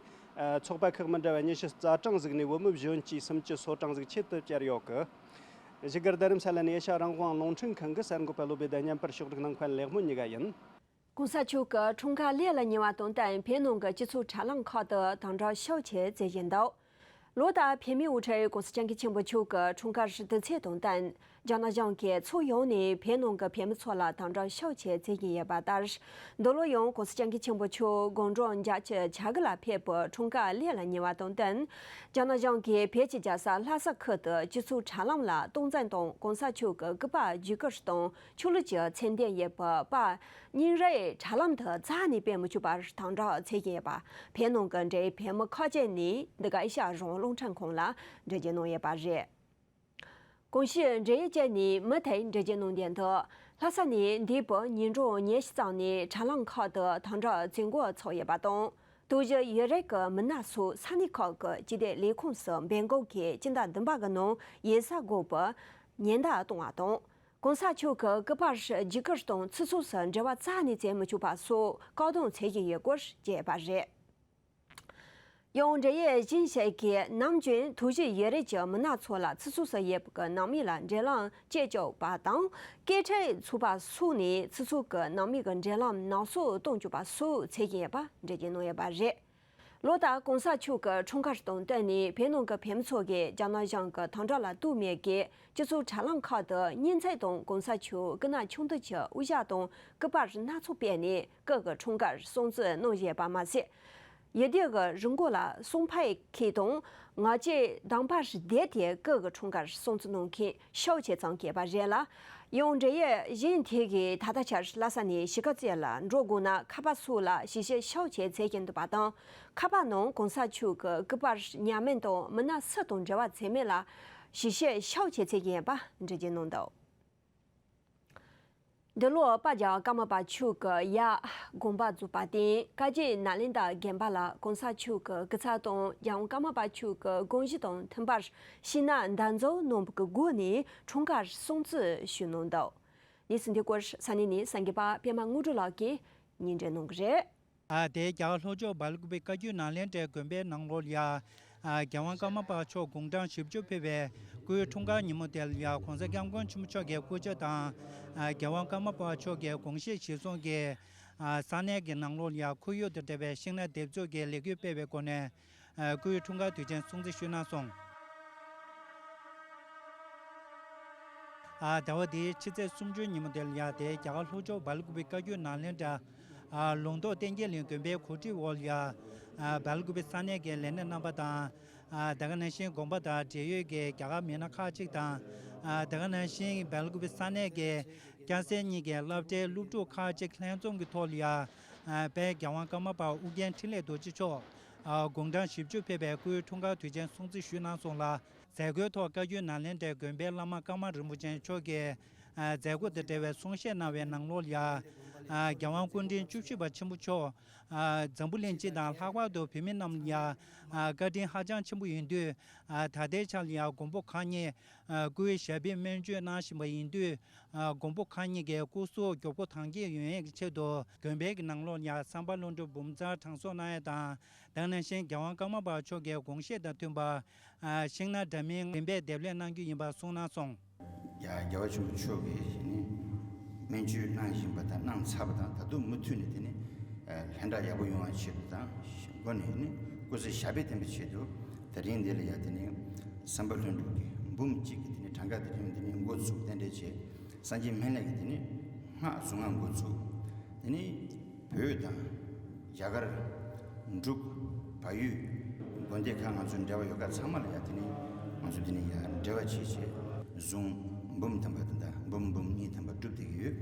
ཚོགས་པ་ཁག་མི་འདྲ་བ་ཉི་ཤུ་རྩ་གྲངས་ཟིག་ནས་བོད་མི་གཞོན་སྐྱེས་སུམ་ཅུ་སོ་གྲངས་ཟིག་ཆེད་དུ་བཅར་ཡོད་གི། བཞུགས་སྒར་རྡ་རམ་ས་ལ་ནས་ཨེ་ཤ་རང་དབང་རླུང་འཕྲིན་ཁང་གི་གསར་འགོད་པ་བློ་བདེ་དང་མཉམ་པར་ཕྱོགས་སྒྲིག་གནང་མཁན་ལེགས་སྨོན་གཉིས་ཀ་ཡིན། གོང་ས་མཆོག་གི་འཁྲུངས་སྐར་ལས་ལ་ཉེ་བ་དང་བསྟུན་བོད་ནང་གི་སྤྱི་ཚོགས་དྲ་ལམ་ཁག་ཏུ་དམ་དྲག་ཤུགས་ཆེ་བྱེད་བཞིན་འདུག། ལོ་ལྟར་བོད་མིའི་དབུ་ཁྲིད་གོང་ས་སྐྱབས་མགོན་ཆེན་པོ་མཆོག་གི་འཁྲུངས་སྐར་དུས་ཚེས་དང་བསྟུན། རྒྱ་ནག་གཞུང་གིས་ཕྱོགས་ཡོངས་ནས་བོད་ནང་གི་བོད་མི་ཚོ་ལ་དམ་དྲག་ཤུགས་ཆེ་བྱེད་བཞིན་ཡོད་པ་ལྟར། འདི་ལོ་ཡང་གོང་ས་སྐྱབས་མགོན་ཆེན་པོ་མཆོག་དགུང་གྲངས་བརྒྱད་ཅུ་གྱ་དགུ་ལ་ཕེབས་པའི་འཁྲུངས་སྐར་ལས་ལ་ཉེ་བ་དང་བསྟུན། རྒྱ་ནག་གཞུང་གིས་བོད་ཀྱི་རྒྱལ་ས་ལྷ་ས་ཁུལ་དུ་སྤྱི་ཚོགས་དྲ་ལམ་ལ་སྟངས་འཛིན་དང་གོང་ས་མཆོག་གི་སྐུ་པར་བརྒྱུད་སྐུར་དང་ཆོས་ལུགས་ཀྱི་མཚན་ལྡན་ཡོད་པའི་པར་རྙིང་རུས་དྲ་ལམ་དུ་རྩ་ནས་སྤེལ་མི་ཆོག་པར་དམ་དྲག་བྱེད་ཀྱིན་ཡོད་པ། བོད་ནང་གི་འབྲེལ་ཡོད་བོད་མི་ཁག་ཅིག་ནས་འདི་ག་ཨེ་ཤ་ཡ་རང་དབང་རླུང་འཕྲིན་ཁང་ལ་འགྲེལ་བརྗོད་གནང་ཡོད་པ་རེད། གོང་ཞུས་འབྲེལ་ཡོད་ཅན་ནས་མུ་མཐུད་འགྲེལ་བརྗོད་གནང་དོན་དུ། ལྷ་ས་ནས་འདས་པའི་ཉིན་གྲངས་ཉི་ཤུ་ཙམ་ནས་དྲ་ལམ་ཁག་ཏུ་དམ་དྲག་བྱེད་འགོ་ཚུགས་ཡོད་པ་དང་། དུས་བཞི་ཡུན་རིང་གི་མི་སྣ་སོགས་ས་གནས་ཁག་གི་སྤྱི་བདེ་ལས་ཁུངས་སུ་འབོད་འགོག་གིས་སྤྱི་ཟླ་བདུན་པ་གི་ནང་ཡིན་ས་དགོས་པའི་ཉེན་བརྡ་གཏོང་བ་དང་། གོང་ས་མཆོག་གི་སྐུ་པར་བརྒྱུད་སྐུར་དང་ཚིག་ཚོགས་སུ་འབྲེལ་བ་རྩ་ནས་བྱེད་མི་ཆོག་པ་སོགས་བཀག་སྡོམ་བྱེད་བཞིན་ཡོད་སྐོར་བརྗོད་པ་རེད། ཡང་འབྲེལ་ཡོད་གཞན་ཞིག་གིས་ནམ་རྒྱུན་དུས་བཞི་ཡུན་རིང་གི་མི་སྣ་ཚོ་ལ་ཚིག་ཚོགས་སུ་ཡོད་པའི་ནང་མི་ལ་འབྲེལ་ལམ་བཅད་བཅུག་པ་དང་། སྐད་འཕྲིན་ཚོགས་པ་སོགས་ནས་ཚིག་ཚོགས་ཀྱི་ནང་མི་གི་འབྲེལ་ལམ་ནག་བསུབ་གཏོང་བཅུག་པ་སོགས་བྱེད་ཀྱིན་ཡོད་པ་འགྲེལ་བརྗོད་གནང་ཡོད་པ་རེད། ལོ་ལྟར་གོང་ས་མཆོག་གི་འཁྲུངས་སྐར་དང་བསྟུན་ནས་བོད་ནང་གི་བོད་མི་ཚོ་གིས་རྒྱ་ནག་གཞུང་གི་དམ་དྲག་ལ་ལྟོས་མེད་ཀྱིས་སྤྱི་ཚོགས་དྲ་ལམ་ཁག་ཏུ་བརྙན་འཕྲིན་དང་གོང་ས་མཆོག་སྐུ་ན་ཆུང་དུས་ཀྱི་དབུ་ཞྭ་དང་སྐུ་པར་སྣ་ཚོགས་སྤེལ་ནས་སྐུ་གི་འཁྲུངས་སྐར་སྲུང་བརྩི་གནང་བཞིན་ཡོད་པ་མ་ཟད། ཡུལ་དུས་ཀྱི་རིང་འགོར་ལ་སང་ཕོད་ཁེལ་དང་ང་བཅས་དང་པར་བསྡད་དེ་སྐུ་གི་འཁྲུངས་སྐར་སྲུང་བརྩི་གནང་མཁན་ཤོག་ཆེ་ཙམ་གྱེས་པ་རེད་ལ། ཡང་འབྲེལ་ཡོད་གཞན་དེ་གིས་ད་ལྟ་ཆར་ལྷ་ས་ནས་གཞིས་ཀ་རྩེ་ལ་འགྲོ་དགོས་ན་ཁ་པར་སོགས་ལ་ཞིབ་བཤེར་ཤོག་ཆེ་བྱེད་ཀྱིན་འདུག་པ་དང་། ཁ་པར་ནང་གོང་ས་མཆོག་གི་སྐུ་པར་ཉར་མིན་དང་མི་སྣ་སུ་དང་འབྲེལ་བ་བྱས་མིན་ལ་ཞིབ་བཤེར་ཤོག་ཆེ་བྱེད་ཀྱིན་ཡོད་པ་འགྲེལ་བརྗོད་གནང་འདུག། འདི་ལོ་དཔལ་རྒྱལ་བ་ཀརྨ་པ་མཆོག་གི་ཡབ་དགོངས་པ་རྫོགས་པར་བརྟེན། བཀའ་བརྒྱུད་ནཱ་ལེནྡྲ་དགོན་པ་ལ་གོང་ས་མཆོག་གི་སྐུ་ཚབ་དང་རྒྱལ་དབང་ཀརྨ་པ་མཆོག་གི་དགོངས་གཞི་དང་མཐུན་པར་ཕྱི་ནང་འདུ་འཛོམས་གནང་བའི་སྒོ་ནས་འཁྲུངས་སྐར་སྲུང་བརྩི་ཞུས་གནང་འདུག། གནས་ཚུལ་འདི་སྐོར་ས་གནས་ནས་གསར་འགོད་པ་པད་མ་དངོས་གྲུབ་ལགས་ཀྱིས་སྙན་སྒྲོན་གནང་གི་རེད། ཨ་དེའི་རྒྱ་གར་ལྷོ་ཕྱོགས་སྦེལ་ཀུ་པེ་བཀའ་བརྒྱུད་ནཱ་ལེནྡྲའི་དགོན་པའི་ནང་ལོགས་ལ་ཡ། ཨ་རྒྱལ་དབང་ཀརྨ་པ་མཆོག་དགུང་གྲངས་བཞི་བཅུ་ཕེབས་པའི་སྐུའི་འཁྲུངས་སྐར་ཉིན་མོ་དེ་ལ་ཡ། ༸གོང་ས་༸སྐྱབས་མགོན་ཆེན་པོ་མཆོག་གི་སྐུ་ཕྱྭ་དང་། ཨ་རྒྱལ་དབང་ཀརྨ་པ་མཆོག་གི་དགོངས་བཞེད་གཞིར་བཟུང་གིས། ཨ་ས་གནས་ཀྱི་ནང་ལོགས་ལ་ཡ་ཁོར་ཡུག་དང་འབྲེལ་བའི་ཤིང་སྣ་འདེབས་འཛུགས་ཀྱི་ལས་འགུལ་སྤེལ་བའི་སྒོ་ནས། ཨ་སྐུའི་འཁྲུངས་སྐར་དུས་ཆེན་སྲུང་བརྩི་ཞུས་གནང་སོང་། ཨ་ཟླ་བ་འདིའི་ཕྱི་ཚེས་སུམ་ཅུ་ཉིན་མོ་དེ་ལ་ཡ། དེ་རྒྱ་གར་ལྷོ་ཕྱོགས་སྦེལ་ཀུ་པེ་བཀའ་བརྒྱུད་ནཱ་ལེནྡྲ། ཨ་ལུང་རྟོགས་བསྟན་རྒྱས་གླིང་དགོན་པའི་གོ་སྒྲིག་འོག་ལ་ཡ། ཨ་སྦེལ་ཀུ་པེ་ས་གནས་ཀྱི་ལས་སྣེ་རྣམ་པ་དང་། ཨ་དེ་ག་ནང་བཞིན་དགོན་པ་དང་འབྲེལ་ཡོད་ཀྱི་རྒྱ་གར་མི་སྣ་ཁག་ཅིག་དང་། ཨ་དེ་ག་ནང་བཞིན་སྦེལ་ཀུ་པེ་ས་གནས་ཀྱི་སྐྱ་སེར་གཉིས་ཀྱི་སློབ་གྲྭའི་སློབ་ཕྲུག་ཁག་ཅིག་ལྷན་འཛོམས་ཀྱི་ཐོག་ལ་ཡ། ཨ་དཔལ་རྒྱལ་དབང་ཀརྨ་པ་ཨོ་རྒྱན་འཕྲིན་ལས་རྡོ་རྗེ་མཆོག་ཨ་དགུང་གྲངས་བཞི་བཅུ་ཕེབས་པའི་སྐུའི་འཁྲུངས་སྐར་དུས་ཆེན་སྲུང་བརྩི་ཞུས་གནང་སོང་ལ། མཛད་སྒོའི་ཐོག་བཀའ་བརྒྱུད་ནཱ་ལེནྡྲའི་དགོན་པའི་བླ་མ་ཀརྨ་རིན་པོ་ཆེ་མཆོག་གིས། ཨ་མཛད་སྒོ་དང་འབྲེལ་བའི་གསུང་བཤད་གནང་བའི་ནང་ལོགས་ལ་ཡ། ཨ་རྒྱལ་དབང་སྐུ་ཕྲེང་བཅུ་བཞི་པ་ཆེན་པོ་མཆོག་ཨ་འཛམ་བུ་གླིང་སྤྱི་དང་ལྷག་པར་དུ་བོད་མི་རྣམས་ལ་ཡ། ཨ་བཀའ་དྲིན་ཧ་ཅང་ཆེན་པོ་ཡིན་དུས། ཨ་ད་ལྟའི་ཆར་ལ་ཡ་མགོན་པོ་གང་ཉིད། ཨ་སྐུའི་ཞབས་པད་སྨན་བཅོས་གནང་བཞིན་པ་ཡིན་དུས། ཨ་མགོན་པོ་གང་ཉིད་ཀྱི་སྐུ་གཟུགས་མགྱོགས་པོ་དྭངས་སྐྱེད་ཡོང་ཡས་ཀྱི་ཆེད་དུ། དགོན་པའི་གི་ནང་ལོགས་ལ་ཡ་བསམ་པ་ལྷུན་གྲུབ་འབུམ་ཚར་གྲངས་གསོག་གནང་ཡས་དང་། དེ་ནང་བཞིན་རྒྱལ་དབང་ཀརྨ་པ་མཆོག་གི་དགོངས་བཞེད་དང་མཐུན་པ། ཨ་ཤིང་སྣ་འདྲ་མིན་རིམ་པས་འདེབས་ལས་གནང་རྒྱུ་ཡིན་པ་གསུངས་གནང་སོང་། ཡ་རྒྱལ་བ་ཆེན་པོ་མཆོག་གིས་ནི་སྨན་བཅོས་གནང་བཞིན་པ་དང་གནང་ཚར་བ་དང་ད་དུང་མུ་མཐུད་ནས་དེ་ནི་ལྷན་གྲགས་ཡག་པོ་ཡོང་བའི་ཆེད་དུ་དང་། འགོ་ནས་ནི་སྐུ་ཚེ་ཞབས་པད་བརྟན་པའི་ཆེད་དུ་དེ་རིང་འདི་ལ་ཡ་དེ་ནི་བསམ་པ་ལྷུན་གྲུབ་ཀྱིས་འབུམ་གཅིག་གི་དེ་ནི་གྲངས་ཀ་དེ་རིང་དེ་ནི་འགོ་བཙུགས་རྟེན་འབྲེལ་བྱས། སངས་རྒྱས་སྨན་བླ་གིས་དེ་ནི་སྔགས་གཟུངས་སྔགས་འགོ་བཙུགས། དེ་ནི་བོད་དང་རྒྱ་གར། འབྲུག་བལ་ཡུལ། དགོན་སྡེ་ཁག་ང་ཚོ་འབྲེལ་བ་ཡོད་ཁག་ཚང་མ་ལ་ཡ་དེ་ནི་ང་ཚོ་དེ་ནི་ཡ་འབྲེལ་བ་བྱེད་ཆེད་གཟུངས་འབུམ་དམ་པ་དེ་འདྲ་འབུམ་འབུམ་གཉིས་དམ་པ་སྒྲུབ་བསྡད་ཀྱི་ཡོད།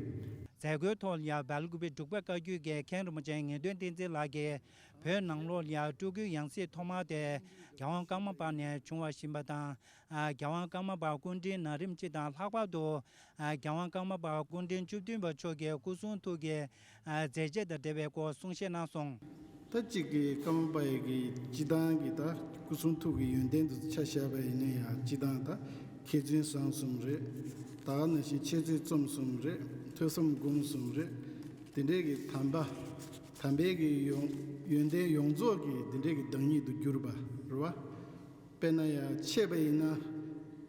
མཛད་སྒོའི་ཐོག་ལ་ཡ་སྦེལ་ཀུ་པེ་འབྲུག་པ་བཀའ་བརྒྱུད་ཀྱི་མཁན་རིན་པོ་ཆེ་ངེས་དོན་བསྟན་འཛིན་ལགས་ཀྱིས་བོད་ནང་ལོགས་ལ་ཡ་སྤྲུལ་སྐུའི་ཡང་སྲིད་ཐོག་མ་དེ་རྒྱལ་དབང་ཀརྨ་པ་ནས་བྱུང་བ་བཞིན་པ་དང་། ཨ་རྒྱལ་དབང་ཀརྨ་པ་སྐུ་ཕྲེང་ན་རིམ་སྤྱི་དང་ལྷག་པར་དུ། ཨ་རྒྱལ་དབང་ཀརྨ་པ་སྐུ་ཕྲེང་བཅུ་བདུན་པ་མཆོག་གི་སྐུ་གསུང་ཐུགས་ཀྱི། ཨ་མཛད་རྗེས་དང་འབྲེལ་བའི་སྐོར་གསུང་བཤད་གནང་སོང་། ད་གཅིག་གི་ཀརྨ་པ་ཡི་གི་སྤྱི་བཏང་གི་ད་སྐུ་གསུང་ཐུགས་ཀྱི་ཡོན་ཏན་དུ་ཆ་བཞག་པ་ཡིན་ན་ཡང་སྤྱི་བཏང་ད་མཁས་བཙུན་བཟང་གསུམ་རེད། ད་ག་ནང་བཞིན་འཆད་རྩོད་རྩོམ་གསུམ་རེད། ཐོས་བསམ་སྒོམ་གསུམ་རེད། དེ་འདྲའི་གི་དམ་པ། དམ་པའི་གི་ཡོན་ཡོན་ཏན་ཡོངས་རྫོགས་ཀྱི་དེ་འདྲའི་གི་བདག་ཉིད་དུ་གྱུར་པ་རེད་བ། དཔེར་ན་ཡང་འཆད་པ་ཡིན་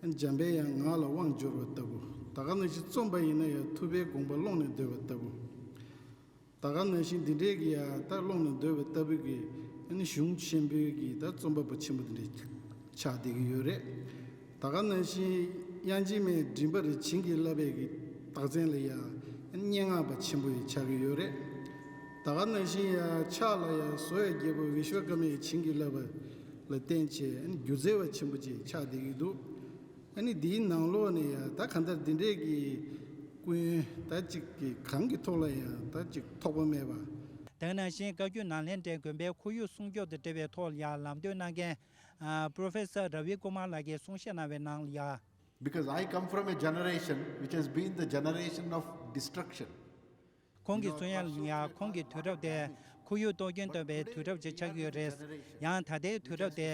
ན། འཇམ་པའི་དབྱངས་ངག་ལ་དབང་འབྱོར་བ་ལྟ་བུ། ད་ག་ནང་བཞིན་རྩོམ་པ་ཡིན་ན་ཡང་ཐུབ་པའི་དགོངས་པ་ཀློང་ནས་བརྡོལ་བ་ལྟ་བུ། ད་ག་ནང་བཞིན་འདི་འདྲའི་གི་ཡང་ད་ཀློང་ནས་བརྡོལ་བ་ལྟ་བུ་གི་ཨ་ནི་གཞུང་ཆེན་པོའི་གི་ད་རྩོམ་པ་པོ་ཆེན་པོ་འདི་འདྲའི་ཆགས་བསྡད་ཀྱི་ཡོད་རེད། ད་ག་ནང་བཞིན་དབྱངས་འཆི་མེད་མགྲིན་པ་རེད་བྱིན་གྱིས་བརླབས་པའི་གི་རྟགས་མཚན་ལ་ཡང་སྙན་ངག་པ་ཆེན་པོ་ཡི་ཆགས་ཀྱི་ཡོད་རེད། ད་ག་ནང་བཞིན་ཡང་ཕྱག་ལ་ཡང་བཟོ་ཡི་རྒྱལ་པོ་བི་ཤྭ་ཀརྨ་ཡི་བྱིན་གྱིས་བརླབས་པ་ལ་བརྟེན་བྱས་སྒྱུ་རྩལ་བ་ཆེན་པོ་ཅིག་ཆགས་བསྡད་ཀྱི་འདུག་ཨ་ནི་འདིའི་ནང་ལོགས་ནས་ཡང་ད་གང་ལྟར་འདི་འདྲའི་གི་སྐུ་ཡོན་ད་ཅིག་གི་གང་གི་ཐོག་ལ་ཡང་ད་ཅིག་ཐོགས་པ་མེད་པ། དེ་ནང་བཞིན་བཀའ་བརྒྱུད་ནཱ་ལེནྡྲའི་དགོན་པའི་ཁོར་ཡུག་སྲུང་སྐྱོབ་དང་འབྲེལ་བའི་ཐོག་ལ་ཡང་ལམ་སྟོན་གནང་མཁན། ཨ་Professor Ravi Kumar ལགས་ཀྱིས་གསུང་བཤད་གནང་བའི་ནང་ལ་ཡ། Because I come from a generation which has been the generation of destruction. ཁོང་གིས་གསུང་ཡ་ལ་ཡ་ཁོང་གི་དུས་རབས་དེ་ཁོར་ཡུག་གཏོར་སྐྱོན་བཏང་བའི་དུས་རབས་ཅིག་ཆགས་ཀྱི་ཡོད་རེད། ཡང་ད་ལྟའི་དུས་རབས་དེ་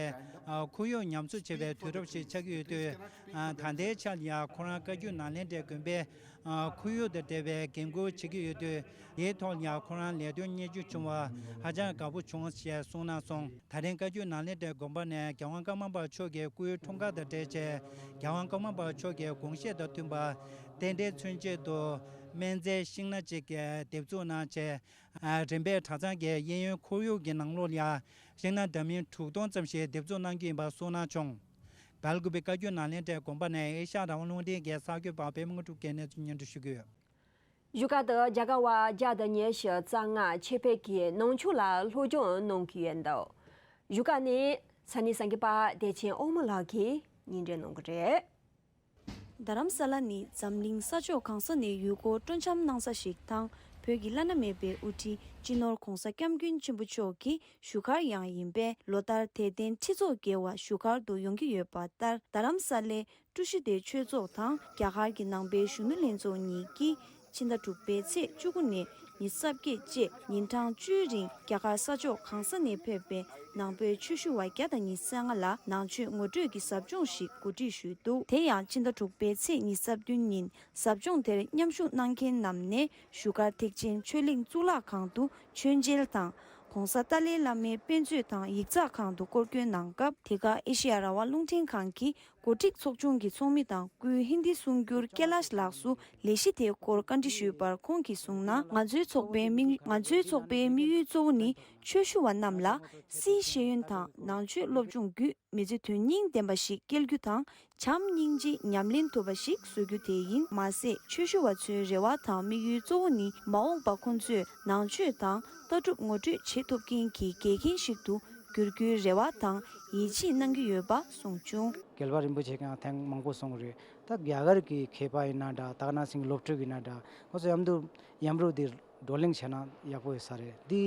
ཨ་ཁོར་ཡུག་ཉམས་གསོ་བྱེད་པའི་དུས་རབས་ཤིག་ཆགས་ཀྱི་ཡོད་དུས། ཨ་ད་ལྟའི་ཆར་ཡ་ཁོ་རང་བཀའ་བརྒྱུད་ནཱ་ལེནྡྲའི་དགོན་པའི་ཨ་ཁོར་ཡུག་དང་འབྲེལ་བའི་འགན་ཁུར་བྱེད་ཀྱི་ཡོད་དུས། དེའི་ཐོག་ཡང་ཁོ་རང་ལས་དོན་གཉེར་རྒྱུ་བྱུང་བ་ཧ་ཅང་དགའ་པོ་བྱུང་ཞེས་གསུངས་གནང་སོང་། ད་རིང་བཀའ་བརྒྱུད་ནཱ་ལེནྡྲའི་དགོན་པ་ནས་རྒྱལ་དབང་ཀརྨ་པ་མཆོག་གི་སྐུའི་འཁྲུངས་སྐར་དང་འབྲེལ་བྱས། རྒྱལ་དབང་ཀརྨ་པ་མཆོག་གི་དགོངས་བཞེད་དང་མཐུན་པར། རྟེན་འབྲེལ་མཚོན་ཆེད་དུ་སྨན་རྫས་ཤིང་སྣ་གཅིག་གི་འདེབས་འཛུགས་གནང་བྱས། ཨ་རིམ་པས་གྲྭ་ཚང་གི་གཡས་གཡོན་ཁོར་ཡུག་གི་ནང་ལོགས་ལ་ཤིང་སྣ་འདྲ་མིན་དྲུག་སྟོང་ཙམ་ཞིག་འདེབས་འཛུགས་གནང་རྒྱུ་ཡིན་པ་གསུངས་གནང་བྱུང་། སྦེལ་ཀུ་པེ་བཀའ་བརྒྱུད་ནཱ་ལེནྡྲའི་དགོན་པ་ནས་ཨེ་ཤ་ཡ་རང་དབང་རླུང་འཕྲིན་གྱི་གསར་འགོད་པ་པད་མ་དངོས་གྲུབ་ཀྱིས་གནས་ཚུལ་སྙན་སྒྲོན་ཞུ་གི་ཡོད། བཞུགས་སྒར་དུ་རྒྱ་གར་བ་བརྒྱ་དང་ཉི་ཤུ་རྩ་ལྔ་ཆེད་ཕེབས་ཀྱིས་ནང་ཆོས་ལ་སློབ་སྦྱོང་གནང་གི་ཡོད་འདུག་བཞུགས་སྒར་ནས་ས་གནས་གསར་འགོད་པ་བདེ་ཆེན་དབང་མོ་ལགས་ཀྱིས་སྙན་སྒྲོན་གནང་གི་རེད། རྡ་རམ་ས་ལ་ནི་འཛམ་གླིང་ས་ཕྱོགས་གང་ས་ནས་ཡུལ་སྐོར་སྤྲོ་འཆམ་གནང་ས་ཞིག་དང་། བོད་ཀྱི་བླ་ན་མེད་པའི་དབུ་ཁྲིད་སྤྱི་ནོར་༸གོང་ས་༸སྐྱབས་མགོན་ཆེན་པོ་མཆོག་གི་བཞུགས་སྒར་ཡང་ཡིན་པས། ལོ་ལྟར་དད་ལྡན་ཁྲི་ཚོ་བརྒལ་བ་བཞུགས་སྒར་དུ་ཡོང་གི་ཡོད་པ་ལྟར། རྡ་རམ་ས་ལའི་ཀྲུའུ་ཞི་སྡེའི་ཆོས་ཚོགས་དང་རྒྱ་གར་གྱི་ནང་པའི་གཞོན་ནུ་ལྷན་ཚོགས་གཉིས་ཀྱིས་ཕྱི་ཟླ་དྲུག་པའི་ཚེས་བཅུ་དགུ་ནས་ཉི་ཤུ་རྩ་བརྒྱད་བཅས་ཉིན་གྲངས་བཅུའི་རིང་རྒྱ་གར་ས་ཕྱོགས་གང་ས་ནས་ཕེབས་པའི་ནང་པའི་ཆོས་ཞུ་བ་བརྒྱ་དང་ཉི་ཤུ་རྩ་ལྔ་ལ་ནང་ཆོས་ངོ་སྤྲོད་ཀྱི་ཟབ་སྦྱོང་ཞིག་གོ་སྒྲིག་ཞུས་འདུག་དེ་ཡང་ཕྱི་ཟླ་དྲུག་པའི་ཚེས་ཉི་ཤུ་རྩ་བདུན་ཉིན་ཟབ་སྦྱོང་དེར་མཉམ་ཞུགས་གནང་མཁན་རྣམས་ནས་བཞུགས་སྒར་ཐེག་ཆེན་ཆོས་གླིང་གཙུག་ལག་ཁང་དུ་མཆོད་མཇལ་དང་ ྋགོང་ས་ཏཱ་ལའི་བླ་མའི་དཔེ་མཛོད་དང་ཡིག་ཚགས་ཁང་དུ་སྐོར་སྐྱོད་གནང་སྐབས། དེ་ག་ཨེ་ཤེ་ཡ་རང་དབང་རླུང་འཕྲིན་ཁང་གི་འགོ་ཁྲིད་ཚོགས་ཆུང་གི་ཚོགས་མི་དང་སྐུའི་ཧིན་དི་གསུང་སྒྱུར་ཀེ་ལཱཤ་ལགས་སུ་ལས་གཞི་དེའི་སྐོར་བཀའ་འདྲི་ཞུས་པར། ཁོང་གིས་གསུངས་ན། ང་ཚོའི་ཚོགས་པའི་དམིགས། ང་ཚོའི་ཚོགས་པའི་དམིགས་ཡུལ་གཙོ་བོ་ནི་ཆོས་ཞུ་བ་རྣམས་ལ་སིའི་ཤེས་ཡོན་དང་ནང་ཆོས་སློབ་སྦྱོང་བརྒྱུད། མི་ཚེ་དོན་སྙིང་ལྡན་པ་ཞིག་སྐྱེལ་རྒྱུ་དང་། བྱམས་སྙིང་རྗེ་ཉམས་ལེན་ཐུབ་པ་ཞིག་བཟོ་རྒྱུ་དེ་ཡིན། མ་ཟད། ཆོས་ཞུ་བ་ཚོའི་རེ་བ་དང་དམིགས་ཡུལ་གཙོ་བོ་ནི་མ་འོངས་པ་ཁོང་ཚོས་ནང་ཆོས་དང་ལྟ་གྲུབ་ངོ་སྤྲོད་བྱེད་ཐུབ་མཁན་གྱི་འགལ་རྐྱེན་ཞིག་ཏུ་འགྱུར་རྒྱུའི་རེ་བ་དང་ཡིད་ཆེས་གནང་གི་ཡོད་པ་གསུངས་བྱུང་། རྒྱལ་བ་རིན་པོ་ཆེ་གིས་ཐེངས་མང་པོ་གསུངས་རེད། ད་རྒྱ་གར་གྱི་མཁས་པ་ཡིན་ན་འདྲ། ད་ག་ནང་བཞིན་སློབ་ཕྲུག་ཡིན་ན་འདྲ། ཁོང་ཚོ་མཉམ་དུ་མཉམ་རུབ་དེ་བགྲོ་གླེང་བྱས་ན་ཡག་པོ་ཡོད་ས་རེད། འདི་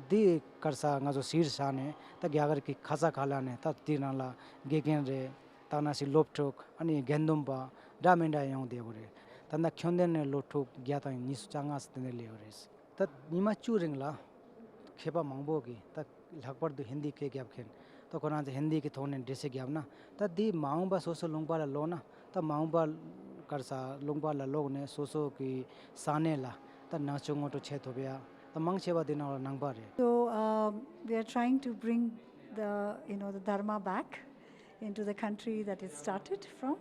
འདི་ག་རེ་ཟེར། ང་ཚོ་གཟིགས་བཞག་ནས། ད་རྒྱ་གར་གྱི་ཁ་ས་ཁ་ལ་ནས་ད་དེ་ནང་ལ་དགེ་རྒན་རེད། ད་ག་ནང་བཞིན་སློབ་ཕྲུག་ཨ་ནི་དགེ་འདུན་པ་འདྲ་མི་འདྲ་ཡོང་བསྡད་ཡོད་རེད། ད་ལྟ་ཁྱོན་ལྡན་ནས་སློབ་ཕྲུག་བརྒྱ་དང་ཉི་ཤུ་རྩ་ལྔ་ཙམ་དེ་འདྲ་སླེབས་ཡོད་རེད། ད་ཉི་མ་བཅུ་རིང་ལ་མཁས་པ་མང་པོ་གིས། ད་ལྷག་པར་དུ་ཧིན་དི་སྐད་རྒྱབ་མཁན། ད་ཁོ་རང་ཚོ་ཧིན་དི་གི་ཐོག་ནས་འགྲེལ་བཤད་རྒྱབ་ན། ད་འདི་མ་འོངས་པ་སོ་སོ་ལུང་པ་ལ་ལོག་ན། ད་མ་འོངས་པ་ག་རེ་ཟེར། ལུང་པ་ལ་ལོག་ནས་སོ་སོ་གི་ས་གནས་ལ་ད་ནང་ཆོས་ངོ་སྤྲོད་བྱེད་ཐུབ་ཡ། ད་མང་ཆེ་བ་འདི་ནང་ལ་ནང་པ་རེད། So, um, we are trying to bring the, you know, the Dharma back into the country that it started from.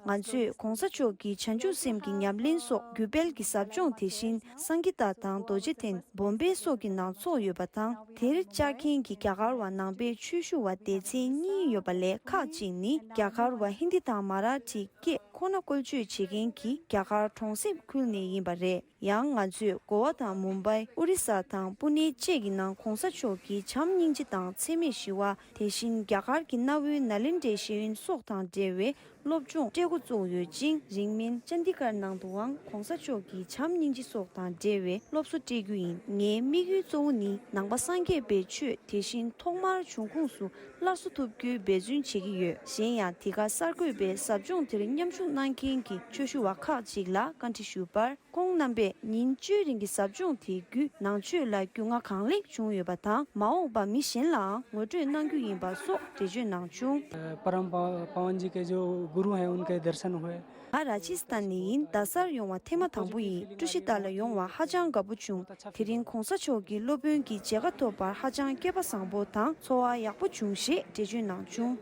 ང་ཚོས་ྋགོང་ས་མཆོག་གི་བྱང་ཆུབ་སེམས་ཀྱི་ཉམས་ལེན་སོགས་རྒྱུད་སྤེལ་གྱི་ཟབ་སྦྱོང་། དེ་བཞིན་སངྒི་ཏ་དང་རྡོ་རྗེ་གདན། བོམ་བེ་སོགས་ཀྱི་ནང་ཚོགས་ཡོད་པ་དང་། དེར་བཅར་མཁན་གྱི་རྒྱ་གར་བ་ནང་པའི་ཆོས་ཞུ་བ་སྡེ་ཚན་གཉིས་ཡོད་པ་ལས། ཁག་ཅིག་ནི་རྒྱ་གར་བ་ཧིན་དི་དང་མ་ར་ཊིའི་སྐད་ཁོ་ན་བཀོལ་སྤྱོད་བྱེད་མཁན་གྱི་རྒྱ་གར་གྲོང་གསེབ་ཁུལ་ནས་ཡིན་པ་རེད། ཡང་ང་ཚོས་གོ་བ་དང་མུམ་བྷའི། ཨོ་རི་ས་དང་པུ་ནེ་བཅས་ཀྱི་ནང་ྋགོང་ས་མཆོག་གི་བྱམས་སྙིང་རྗེ་དང་འཚེ་མེད་ཞི་བ། དེ་བཞིན་རྒྱ་གར་གྱི་གནའ་བོའི་ནཱ་ལེནྡྲའི་ཤེས་ཡོན་སོགས་དང་འབྲེལ་བའི་སློབ་སྦྱོང་སྤྲད་འགོ་བཙུགས་ཡོད་ཅིང་། རིང་མིན་ཅན་དི་གར་ནང་དུའང་ྋགོང་ས་མཆོག་གི་བྱམས་སྙིང་རྗེ་སོགས་དང་འབྲེལ་བའི་སློབ་གསོ་སྤྲད་རྒྱུ་ཡིན། ངའི་དམིགས་ཡུལ་གཙོ་བོ་ནི་ནང་པ་སངས་རྒྱས་པའི་ཆོས་དེ་བཞིན་ཐོག་མར་འབྱུང་ཁུངས་སུ་སླར་གསོ་ཐུབ་རྒྱུའི་འབད་བརྩོན་བྱེད་ཀྱི་ཡོད། གཞན་ཡང་། འདི་ག་གསར་འགོད་པས་ཟབ་སྦྱོང་དེར་མཉམ་ཞུགས་གནང་མཁན་གྱི་ཆོས་ཞུ་བ་ཁག་ཅིག་ལ་བཀའ་འདྲི་ཞུས་པར། ཁོང་རྣམ་པས་ཉིན་བཅུའི་རིང་གི་ཟབ་སྦྱོང་དེ་བརྒྱུད་ནང་ཆོས་ལ་རྒྱུས་མངའ་གང་ལེགས་བྱུང་ཡོད་པ་དང་། མ་འོངས་པ་མི་གཞན་ལའང་ངོ་སྤྲོད་གནང་རྒྱུ་ཡིན་པ་སོགས་འགྲེལ་བརྗོད་གནང་བྱུང་། अ, परम पा-, पावन जी के जो गुरु हैं, उनके दर्शन हुए। ང་ར་ཇི་སི་ཐན་ནས་ཡིན། རྡ་སར་ཡོང་བ་ཐེངས་མ་དང་པོ་ཡིན། ཀྲུ་ཤི་ཏ་ལ་ཡོང་བ་ཧ་ཅང་དགའ་པོ་བྱུང་། དེ་རིང་ྋགོང་ས་མཆོག་གི་སློབ་དཔོན་གྱི་མཇལ་ཁ་ཐོབ་པར་ཧ་ཅང་སྐལ་པ་བཟང་པོ་དང་ཚོར་བ་ཡག་པོ་བྱུང་ཞེས་འགྲེལ་བརྗོད་གནང་བྱུང་།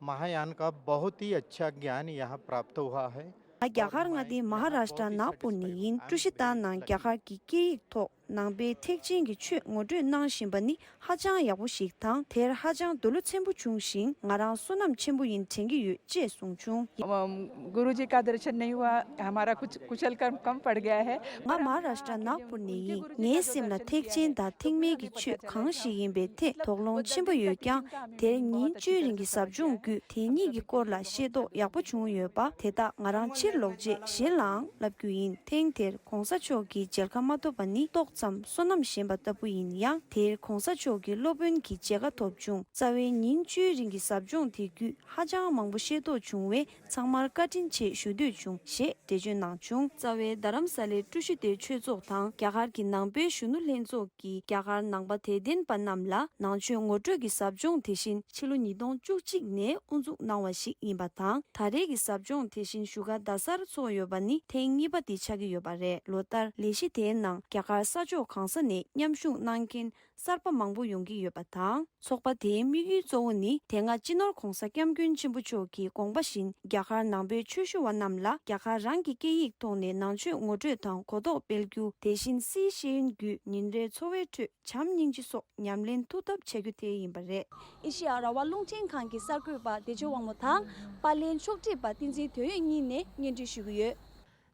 महायान का बहुत ही अच्छा ज्ञान यहाँ प्राप्त हुआ है। ང་རྒྱ་གར་མངའ་སྡེ་མ་ཧ་རཱ་ཤ་ཏྲ་ནཱག་པུར་ནས་ཡིན། ཀྲུ་ཤི་ཏ་ནང་རྒྱ་གར་གྱི་སྐད་ཡིག་ཐོག་ནང་པའི་ཐེག་ཆེན་གྱི་ཆོས་ངོ་སྤྲོད་གནང་བཞིན་པ་ནི་ཧ་ཅང་ཡག་པོ་ཞིག་དང་། དེར་ཧ་ཅང་འདོད་བློ་ཆེན་པོ་བྱུང་ཞིང་། ང་རང་བསོད་ནམས་ཆེན་པོ་ཡིན་དྲན་གྱི་ཡོད། ཅེས་གསུངས་བྱུང་། अम, गुरु जी का दर्शन नहीं हुआ, हमारा कुछ कुशल कर्म कम पड़ गया है। ང་མ་ཧ་རཱ་ཤ་ཏྲ་ནཱག་པུར་ནས་ཡིན། ངའི་སེམས་ལ་ཐེག་ཆེན་དང་ཐེག་དམན་གྱི་ཆོས་གང་ཞིག་ཡིན་པའི་ཐད་དོགས་སློང་ཆེན་པོ་ཡོད་ཀྱང་། དེར་ཉིན་བཅུའི་རིང་གི་ཟབ་སྦྱོང་བརྒྱུད་དེ་ཉིད་ཀྱི་སྐོར་ལ་ཤེས་རྟོགས་ཡག་པོ་བྱུང་ཡོད་པ། དེ་དག་ང་རང་ཕྱིར་ལོག་རྗེས་གཞན་ལའང་ལབ་རྒྱུ་ཡིན། ཐེངས་དེར་ྋགོང་ས་མཆོག་གི་མཇལ་ཁ་མ་ཐོབ་པ་ནི་ཏོག་ཙམ་བསོད་ནམས་ཞན་པ་ལྟ་བུ་ཡིན་ཡང་། དེར་ྋགོང་ས་མཆོག་གི་སློབ་དཔོན་གྱི་མཇལ་ཁ་ཐོབ་བྱུང་། རྩ་བའི་ཉིན་བཅུའི་རིང་གི་ཟབ་སྦྱོང་དེ་བརྒྱུད་ཧ་ཅང་མང་པོ་ཤེས་རྟོགས་བྱུང་བས། ཚང་མར་བཀའ་དྲིན་ཆེ་ཞུ་འདོད་བྱུང་ཞེས་འགྲེལ་བརྗོད་གནང་བྱུང་། རྩ་བའི་རྡ་རམ་ས་ལའི་ཀྲུའུ་ཞི་སྡེའི་ཆོས་ཚོགས་དང་རྒྱ་གར་གྱི་ནང་པའི་གཞོན་ནུ་ལྷན་ཚོགས་ཀྱིས་རྒྱ་གར་ནང་པ་དད་ལྡན་པ་རྣམས་ལ་ནང་ཆོས་ངོ་སྤྲོད་ཀྱི་ཟབ་སྦྱོང་དེ་བཞིན་ཕྱི་ལོ་ཉིས་སྟོང་བཅུ་གཅིག་ནས་དབུ་འཛུགས་གནང་བ་ཞིག་ཡིན་པ་དང་། ད་རེས་ཀྱི་ཟབ་སྦྱོང་དེ་བཞིན་བཞུགས་སྒར་རྡ་སར་ཚོགས་ཡོད་པ་ནི་ཐེངས་གཉིས་པ་དེ་ཆགས་ཀྱི་ཡོད་པ་རེད། ལོ་ལྟར་ལས་གཞི་དེའི་ནང་རྒྱ་གར་ས་ཕྱོགས་གང་ས་ནས་མཉམ་ཞུགས་གནང་མཁན་གསར་པ་མང་པོ་ཡོང་གི་ཡོད་པ་དང་། ཚོགས་པ་དེའི་དམིགས་ཡུལ་གཙོ་བོ་ནི་དེ་སྔ་སྤྱི་ནོར་༧གོང་ས་༧སྐྱབས་མགོན་ཆེན་པོ་མཆོག་གི་དགོངས་པ་བཞིན། རྒྱ་གར་ནང་པའི་ཆོས་ཞུ་བ་རྣམས་ལ་རྒྱ་གར་རང་གི་སྐད་ཡིག་ཐོག་ནས་ནང་ཆོས་ངོ་སྤྲོད་དང་གོ་རྟོགས་སྤེལ་རྒྱུ། དེ་བཞིན་སིའི་ཤེས་ཡོན་བརྒྱུད་ཉིན་རེའི་འཚོ་བའི་ཁྲོད་བྱམས་སྙིང་རྗེ་སོགས་ཉམས་ལེན་ཐུབ་ཐབས་བྱ་རྒྱུ་དེ་ཡིན་པ་རེད། ཨེ་ཤེ་ཡ་རང་དབང་རླུང་འཕྲིན་ཁང་གི་གསར་འགོད་པ་བདེ་ཆེན་དབང་མོ་དང་། པར་ལེན་ཕྱོགས་སྒྲིག་པ་བསྟན་འཛིན་དོན་ཡོད་གཉིས་ནས་སྙན་སྒྲོན་ཞུ་གི་ཡོད།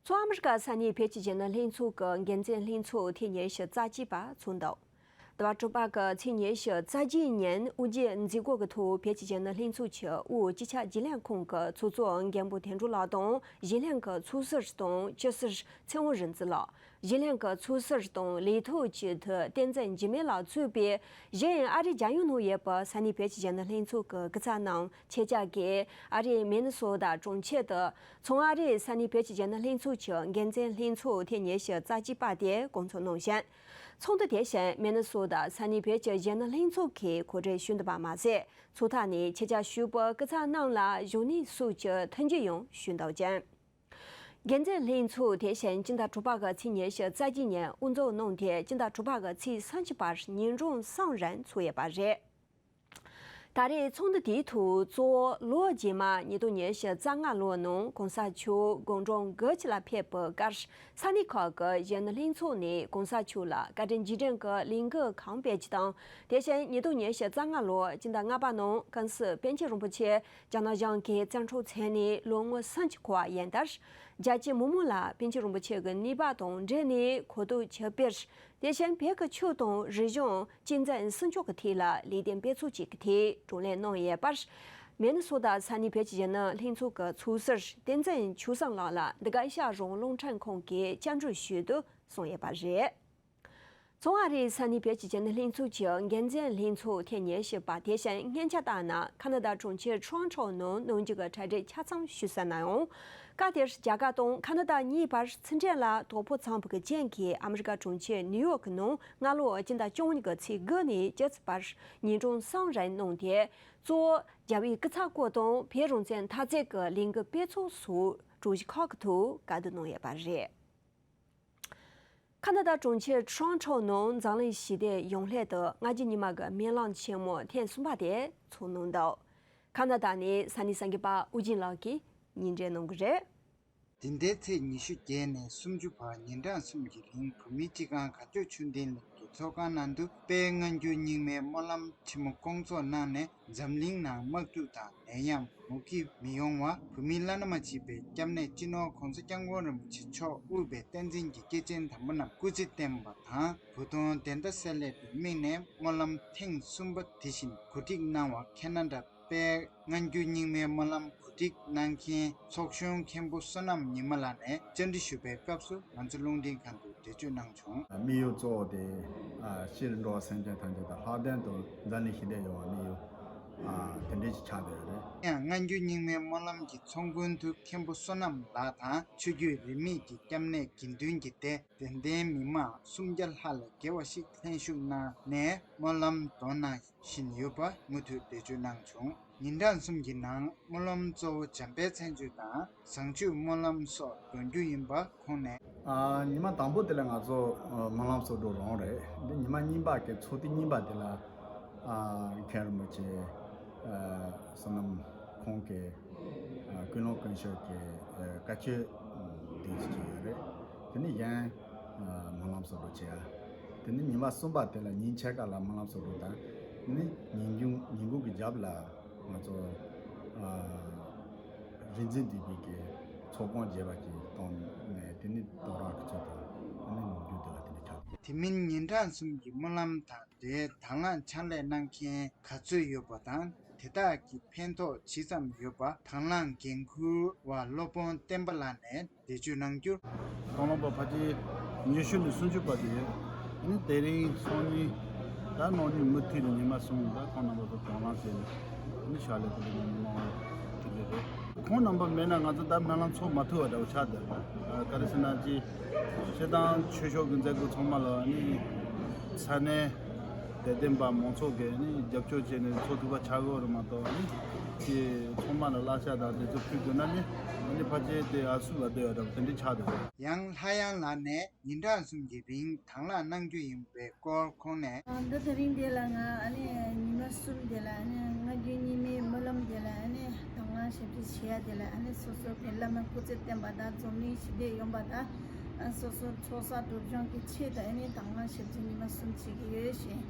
མཚོ་ཨ་མི་རི་ཀ་ས་གནས་བོད་ཀྱི་གཞོན་ནུ་ལྷན་ཚོགས་ཀྱི་འགན་འཛིན་ལྷན་ཚོགས་ཐེངས་ཉི་ཤུ་རྩ་གཅིག་པ་ཚོགས་འདུ། ཟླ་བ་དྲུག་པ་གི་ཚེས་ཉི་ཤུ་རྩ་བརྒྱད་ཉིན་དབུ་འབྱེད་མཛད་སྒོ་གི་ཐོག་བོད་ཀྱི་གཞོན་ནུ་ལྷན་ཚོགས་ཀྱི་དབུ་བོད་སྤྱི་ཁྱབ་བརྗེ་ལེན་ཁང་གི་ཚོགས་གཙོ་མགོན་པོ་དོན་གྲུབ་ལགས་དང་། བརྗེ་ལེན་གྱི་ཚོགས་ཟུར་དང་སྤྱི་ཟུར་ཚེ་དབང་རིག་འཛིན་ལགས། བརྗེ་ལེན་གྱི་ཚོགས་ཟུར་དང་ལས་ཐོག་སྤྱི་འཐུས་བསྟན་འཛིན་འཇིགས་མེད་ལགས་གཙོས་པའི་གཞན་ཨ་རིའི་རྒྱལ་ཡོངས་ནང་ཡོད་པའི་ས་གནས་བོད་ཀྱི་གཞོན་ནུ་ལྷན་ཚོགས་ཀྱི་སྐུ་ཚབ་རྣམས་ཁྱེད་ཅག་གིས་ཨ་རིའི་མི་ནི་སོ་ཏ་གྲོང་ཁྱེར་དུ་མཚོ་ཨ་རིའི་ས་གནས་བོད་ཀྱི་གཞོན་ནུ་ལྷན་ཚོགས་ཀྱི་འགན་འཛིན་ལྷན་ཚོགས་ཐེངས་ཉི་ཤུ་རྩ་གཅིག་པ་དེ་སྐོང་ཚོགས་གནང་ཞིང་། ཚོགས་འདུ་དེ་བཞིན་མི་ནི་སོ་ཏ་ས་གནས་བོད་ཀྱི་གཞོན་ནུ་ལྷན་ཚོགས་ཀྱིས་གོ་སྒྲིག་ཞུས་འདུག་པ་མ་ཟད། ཚོགས་ཐོག་ནས་ཆེད་བཅར་ཞུས་པའི་སྐུ་ཚབ་རྣམས་ལ་གཞུང་གནས་སོགས་ཀྱི་མཐུན་འགྱུར་ཡང་ཞུས་འདུག་ཅིང་། འགན་འཛིན་ལྷན་ཚོགས་དེ་བཞིན་སྤྱི་ཟླ་དྲུག་པ་གི་ཚེས་ཉི་ཤུ་རྩ་གཅིག་ཉིན་དབུ་འཛུགས་གནང་སྟེ། སྤྱི་ཟླ་དྲུག་པ་གི་ཚེས་སུམ་ཅུ་བར་ཉིན་གྲངས་གསུམ་རིང་ཚོགས་ཡོད་པ་རེད། ད་རེས་ཚོགས་འདུ་དེའི་ཐོག་གཙོ་བོ་ལོ་རྗེས་མ་ཉིས་སྟོང་ཉི་ཤུ་རྩ་ལྔ་ལོ་ནང་གོང་ས་མཆོག་དགུང་གྲངས་དགུ་བཅུ་ལ་ཕེབས་པའི་སྐབས། ས་གནས་ཁག་གི་གཞོན་ནུ་ལྷན་ཚོགས་ནས་གོང་ས་མཆོག་ལ་བཀའ་དྲིན་རྗེས་དྲན་གྱི་ལས་འགུལ་གང་སྤེལ་རྒྱུ་དང་། དེ་བཞིན་ཉིས་སྟོང་ཉི་ཤུ་རྩ་ལྔ་ལོ་སྤྱི་ཟླ་ལྔ་པ་ནང་ཀུན་གཟིགས་པཎ་ཆེན་རིན་པོ་ཆེ་རྒྱ་ནག་གཞུང་གིས་བཙན་འཕྲོག་བྱས་ནས་ལོ་ངོ་སུམ་ཅུ་འཁོར་བ་ཡིན་དུས། རྒྱལ་སྤྱི་མི་མང་ལ་པཎ་ཆེན་རིན་པོ་ཆེ་གི་ནུས་པ་དང་འབྲེལ་ནས་གོ་རྟོགས་ཆོད་པར། དེ་བཞིན་བོད་ཀྱི་ཆོས་དང་རིག་གཞུང་གཅེས་འཛིན་སྲུང་སྐྱོབ་ཀྱི་ཐད་ལ་ལས་དོན་སྤེལ་ཚུལ་བཅས་ཀྱི་ཐད་བགྲོ་གླེང་གནང་ཡོད་པར། མི་ནི་སོ་ཏཱ་ས་གནས་བོད་ཀྱི་གཞོན་ནུ་ལྷན་ཚོགས་ཀྱི་ཚོགས་ཟུར་བསྟན་འཛིན་ཆོས་བཟང་ལགས་ལ་འདི་ག་ཨེ་ཤ་ཡ་རང་དབང་རླུང་འཕྲིན་ཁང་གིས་བཅར་འདྲི་ཞུས་དུས་གསུངས་ཡོད་པ་རེད། ཚོང་ཨ་རིའི་ས་གནས་བོད་ཀྱི་གཞོན་ནུ་ལྷན་ཚོགས་ཀྱི་འགན་འཛིན་ལྷན་ཚོགས་ཐེངས་ཉི་ཤུ་པ་དེ་བཞིན་སྔོན་ཆད་ལྟར་ན་ཁ་ན་ཌ་གྲོང་ཁྱེར་ཊོ་རོན་ཊོ་ནང་གནང་རྒྱུ་གི་གྲ་སྒྲིག་ཆ་ཚང་ཞུས་ཟིན་ན་ཡང་། སྐབས་དེར་རྒྱ་གར་དང་ཁ་ན་ཌ་གཉིས་བར་ཕྱི་འབྲེལ་ལ་དོ་ཕོག་འཚམས་པའི་རྐྱེན་གྱིས། ཨ་མི་རི་ཀ་གྲོང་ཁྱེར་ནིའུ་ཡོག་གི་ནང་སྔ་ལོ་སྤྱི་ཟླ་བཅུ་གཉིས་ཀྱི་ཚེས་དགུ་ནས་བཅུ་བར་ཉིན་གྲངས་གསུམ་རིང་གནང་སྟེ། གཙོ་བོ་རྒྱལ་བའི་སྐུ་ཚབ་སྐོར་དང་བོད་རང་བཙན་འཐབ་རྩོད་ཀྱི་ལས་འགུལ་སྤེལ་ཚུལ་སོགས་གྲོས་གཞི་ཁག་གི་ཐོག་བཀའ་བསྡུར་གནང་ཡོད་པ་རེད། ཁ་ན་ཌ་གྲོང་ཁྱེར་ཊོ་རོན་ཊོ་ནང་འཛམ་གླིང་ཞི་བདེ་ཡོང་སླད་དུ་ལྔ་བཅུ་ཉི་མ་གི་སྨོན་ལམ་ཆེན་མོ་ཐེངས་གསུམ་པ་དེ་ཚོགས་གནང་འདུག་ཁ་ན་ཌ་ནས་ས་གནས་གསར་འགོད་པ་ཨུ་རྒྱན་ལགས་ཀྱིས་སྙན་སྒྲོན་གནང་གི་རེད། འདི་ཟླའི་ཚེས་ཉི་ཤུ་བརྒྱད་ནས་སུམ་ཅུ་བར་ཉིན་གྲངས་གསུམ་གྱི་རིང་བོད་མིའི་སྤྱི་ཁང་དགའ་སྐྱིད་ཆོས་ལྡན་གླིང་གི་ཚོགས་ཁང་ནང་དུ་དཔལ་སྔ་འགྱུར་རྙིང་མའི་སྨོན་ལམ་ཆེན་མོ་སྐོང་ཚོགས་གནང་ནས། འཛམ་གླིང་ནང་དམག་འཁྲུག་དང་ནད་ཡམས་མུ་གེ་མི་ཡོང་བར་བོད་མི་བླ་ན་མ་མཆིས་པའི་སྐྱབས་གནས་སྤྱི་ནོར་༸གོང་ས་༸སྐྱབས་མགོན་རིན་པོ་ཆེ་མཆོག་དབུས་པའི་བསྟན་འཛིན་གྱི་སྐྱེས་ཆེན་དམ་པ་རྣམས་སྐུ་ཚེ་བརྟན་པ་དང་། བོད་དོན་བདེན་མཐའ་གསལ་སླད་དུ་དམིགས་ནས་སྨོན་ལམ་ཐེངས་གསུམ་པ་དེ་བཞིན་གོ་སྒྲིག་གནང་བར་ཁ་ན་ཌ་དཔལ་སྔ་འགྱུར་རྙིང་མའི་སྨོན་ལམ་གོ་སྒྲིག་གནང་མཁན་ཚོགས་གཞོན་མཁན་པོ་བསོད་ནམས་ཉི་མ་ལགས་ནས་བཅར་འདྲི་ཞུ་བའི་སྐབས་སུ་ང་ཚོ་རླུང་འཕྲིན་ཁང་དུ་འགྲེལ་བརྗོད་གནང་བྱུང་། དམིགས་ཡུལ་གཙོ་བོ་དེ། ཨ། སྤྱིར་འགྲོ་བ་སེམས་ཅན་ཐམས་ཅད་དང་ལྷག་དོན་དུ་འཛམ་གླིང་ཞི་བདེ་ཡོང་བ་དམིགས་ཡུལ། ཨ། དེ་འདྲའི་ཞིག་ཆགས་བསྡད་ཡོད་རེད། ཡང་སྔ་འགྱུར་རྙིང་མའི་སྨོན་ལམ་གྱི་ཚོགས་མགོན་དུ་མཁན་པོ་བསོད་ནམས་ལགས་དང་ཆོས་བརྒྱུད་རིས་མེད་ཀྱི་སྐྱབས་གནས་དགེ་འདུན་གྱི་སྡེ་དད་ལྡན་མི་མང་སུམ་བརྒྱ་ལྷག་ལས་བརྒལ་བ་ཞིག་ལྷན་ཞུགས་གནང་ནས་སྨོན་ལམ་འདོན་གནང་བཞིན་ཡོད་པ་མུ་མཐུད་འགྲེལ་བརྗོད་གནང་བྱུང་། ཉིན་གྲངས་གསུམ་གྱི་ནང་སྨོན་ལམ་གཙོ་བོ་འཇམ་དཔལ་མཚན་བརྗོད་དང་། བཟང་སྤྱོད་སྨོན་ལམ་སོགས་འདོན་རྒྱུ་ཡིན་པ་ཁོང་ནས། ཨ། ཉི་མ་དང་པོ་དེ་ལ་ང་ཚོ་སྨོན་ལམ་གསོག་འགྲོ་རང་རེད། འདི་ཉི་མ་གཉིས་པ་གི་ཚོགས་དུས་གཉིས་པ་དེ་ལ། ཨ། མཁན་རིན་པོ་ཆེ། ཨ། བསོད་ནམས་ཁོང་གི། ཨ། ཀུན་སློང་ཀུན་སྤྱོད་ཀྱི། ཨ། བཀའ་ཆོས་འདི་ཅིག་ཡོད་རེད། དེ་ནི་གཞན། ཨ། སྨོན་ལམ་གསོག་འགྲོ་བྱེད་ཡ། དེ་ནི་ཉི་མ་གསུམ་པ་དེ་ལ་ཉིན་ཕྱེད་ཀ་ལ་སྨོན་ལམ་གསོག་འགྲོ་དང་། དེ་ནི་ཉིན་གུང་ཉིན་གུང་གི་རྒྱབ་ལ་ང་ཚོ། ཨ། རིག་འཛིན་བསྡུས་པའི་གི་ཚོགས་སྐོང་རྒྱས་པ་ཅིག་གཏོང་ནས། དེ་ནི་གཏོར་རག་གི་ཚོགས་དང་། དེ་ནི་ནུབ་རྒྱུད་དེ་ལ་དེ་འདྲ་ཆགས། དེ་མིན་ཉིན་གྲངས་གསུམ་གྱི་སྨོན་ལམ་དང་འབྲེལ་དང་བླངས་ཕྱག་ལས་གནང་མཁན་ག་ཚོད་ཡོད་པ་དང་། དེ་དག་གི་ཕན་ཐོགས་ཇི་ཙམ་ཡོད་པ་དང་བླངས་འགན་འཁུར་བ་སློབ་དཔོན་བསྟན་པ་ལགས་ནས་འགྲེལ་བརྗོད་གནང་རྒྱུར། དང་བླངས་པ་ཕལ་ཆེར་ཉི་ཤུ་ནས་སུམ་ཅུ་བར་དུ་ཡོད། ཨ་ནི་དེ་རིང་སང་ཉིན་ད་གནངས་ཉིན་མུ་མཐུད་ནས་ཉི་མ་གསུམ་ད་ཁོང་རྣམ་པ་ཚོ་དང་བླངས་བྱས་ནས། ཨ་ནི་ཕྱག་ལས་དེ་འདྲ་གནང་བ་དེ་འདྲ་རེད། ཁོང་རྣམ་པ་མེད་ན་ང་ཚོ་ད་སྨོན་ལམ་ཚོགས་མ་ཐུབ་པ་འདྲ་བོ་ཆགས་བསྡད་པ། ཨ། ག་རེ་ཟེར་ན་ཅི། སྤྱིར་བཏང་ཆོས་ཕྱོགས་ཀྱི་མཛད་སྒོ་ཚང་མ་ལ་ཨ་ནི་ས་གནས་དད་ལྡན་པ་མང་ཚོགས་ཀྱིས་ཨ་ནི་རྒྱབ་སྐྱོར་བྱས་ནས་ཚོགས་ཐུབ་པ་ཆགས་ཀྱི་ཡོད་རེད་མ་གཏོགས། ཨ་ནི་ཅི་ཚང་མ་ལ་བསླབ་བྱ་དང་དེ་ཚོ་ཕུལ་དགོས་ན་ནི་ཨ་ནི་ཕལ་ཆེར་དེ་ཨ་སུ་ལ་བསྡད་ཡོད་འདྲ་བོ་དེ་འདྲ་ཆགས་འདུག་ཡང་ལྷ་དབྱངས་ལགས་ནས། ཉིན་གྲངས་གསུམ་གྱི་རིང་དང་བླངས་གནང་རྒྱུ་ཡིན་པའི་སྐོར་ཁོང་ནས། འདི་དེ་རིང་འདི་ལ་ང་ཨ་ནི་ཉི་མ་གསུམ་དེ་ལ་ཨ་ནི་སྔ་འགྱུར་རྙིང་མའི་སྨོན་ལམ་དེ་ལ་ཨ་ནི་དང་བླངས་ཞབས་ཕྱི་བྱེད་ཡ་དེ་ལ་ཨ་ནི་སོ་སོ་བོད་བླ་མ་སྐུ་ཚེ་བརྟན་པ་དང་འཛམ་གླིང་ཞི་བདེ་ཡོང་བ་དང་། སོ་སོ་ཚོགས་བསགས་སྒྲུབ་སྦྱོང་གི་ཆེད་དུ་ཨ་ནི་དང་བླངས་ཞབས་ཕྱི་ཉི་མ་གསུམ་བྱེད་ཀྱི་ཡོད་ཞེས།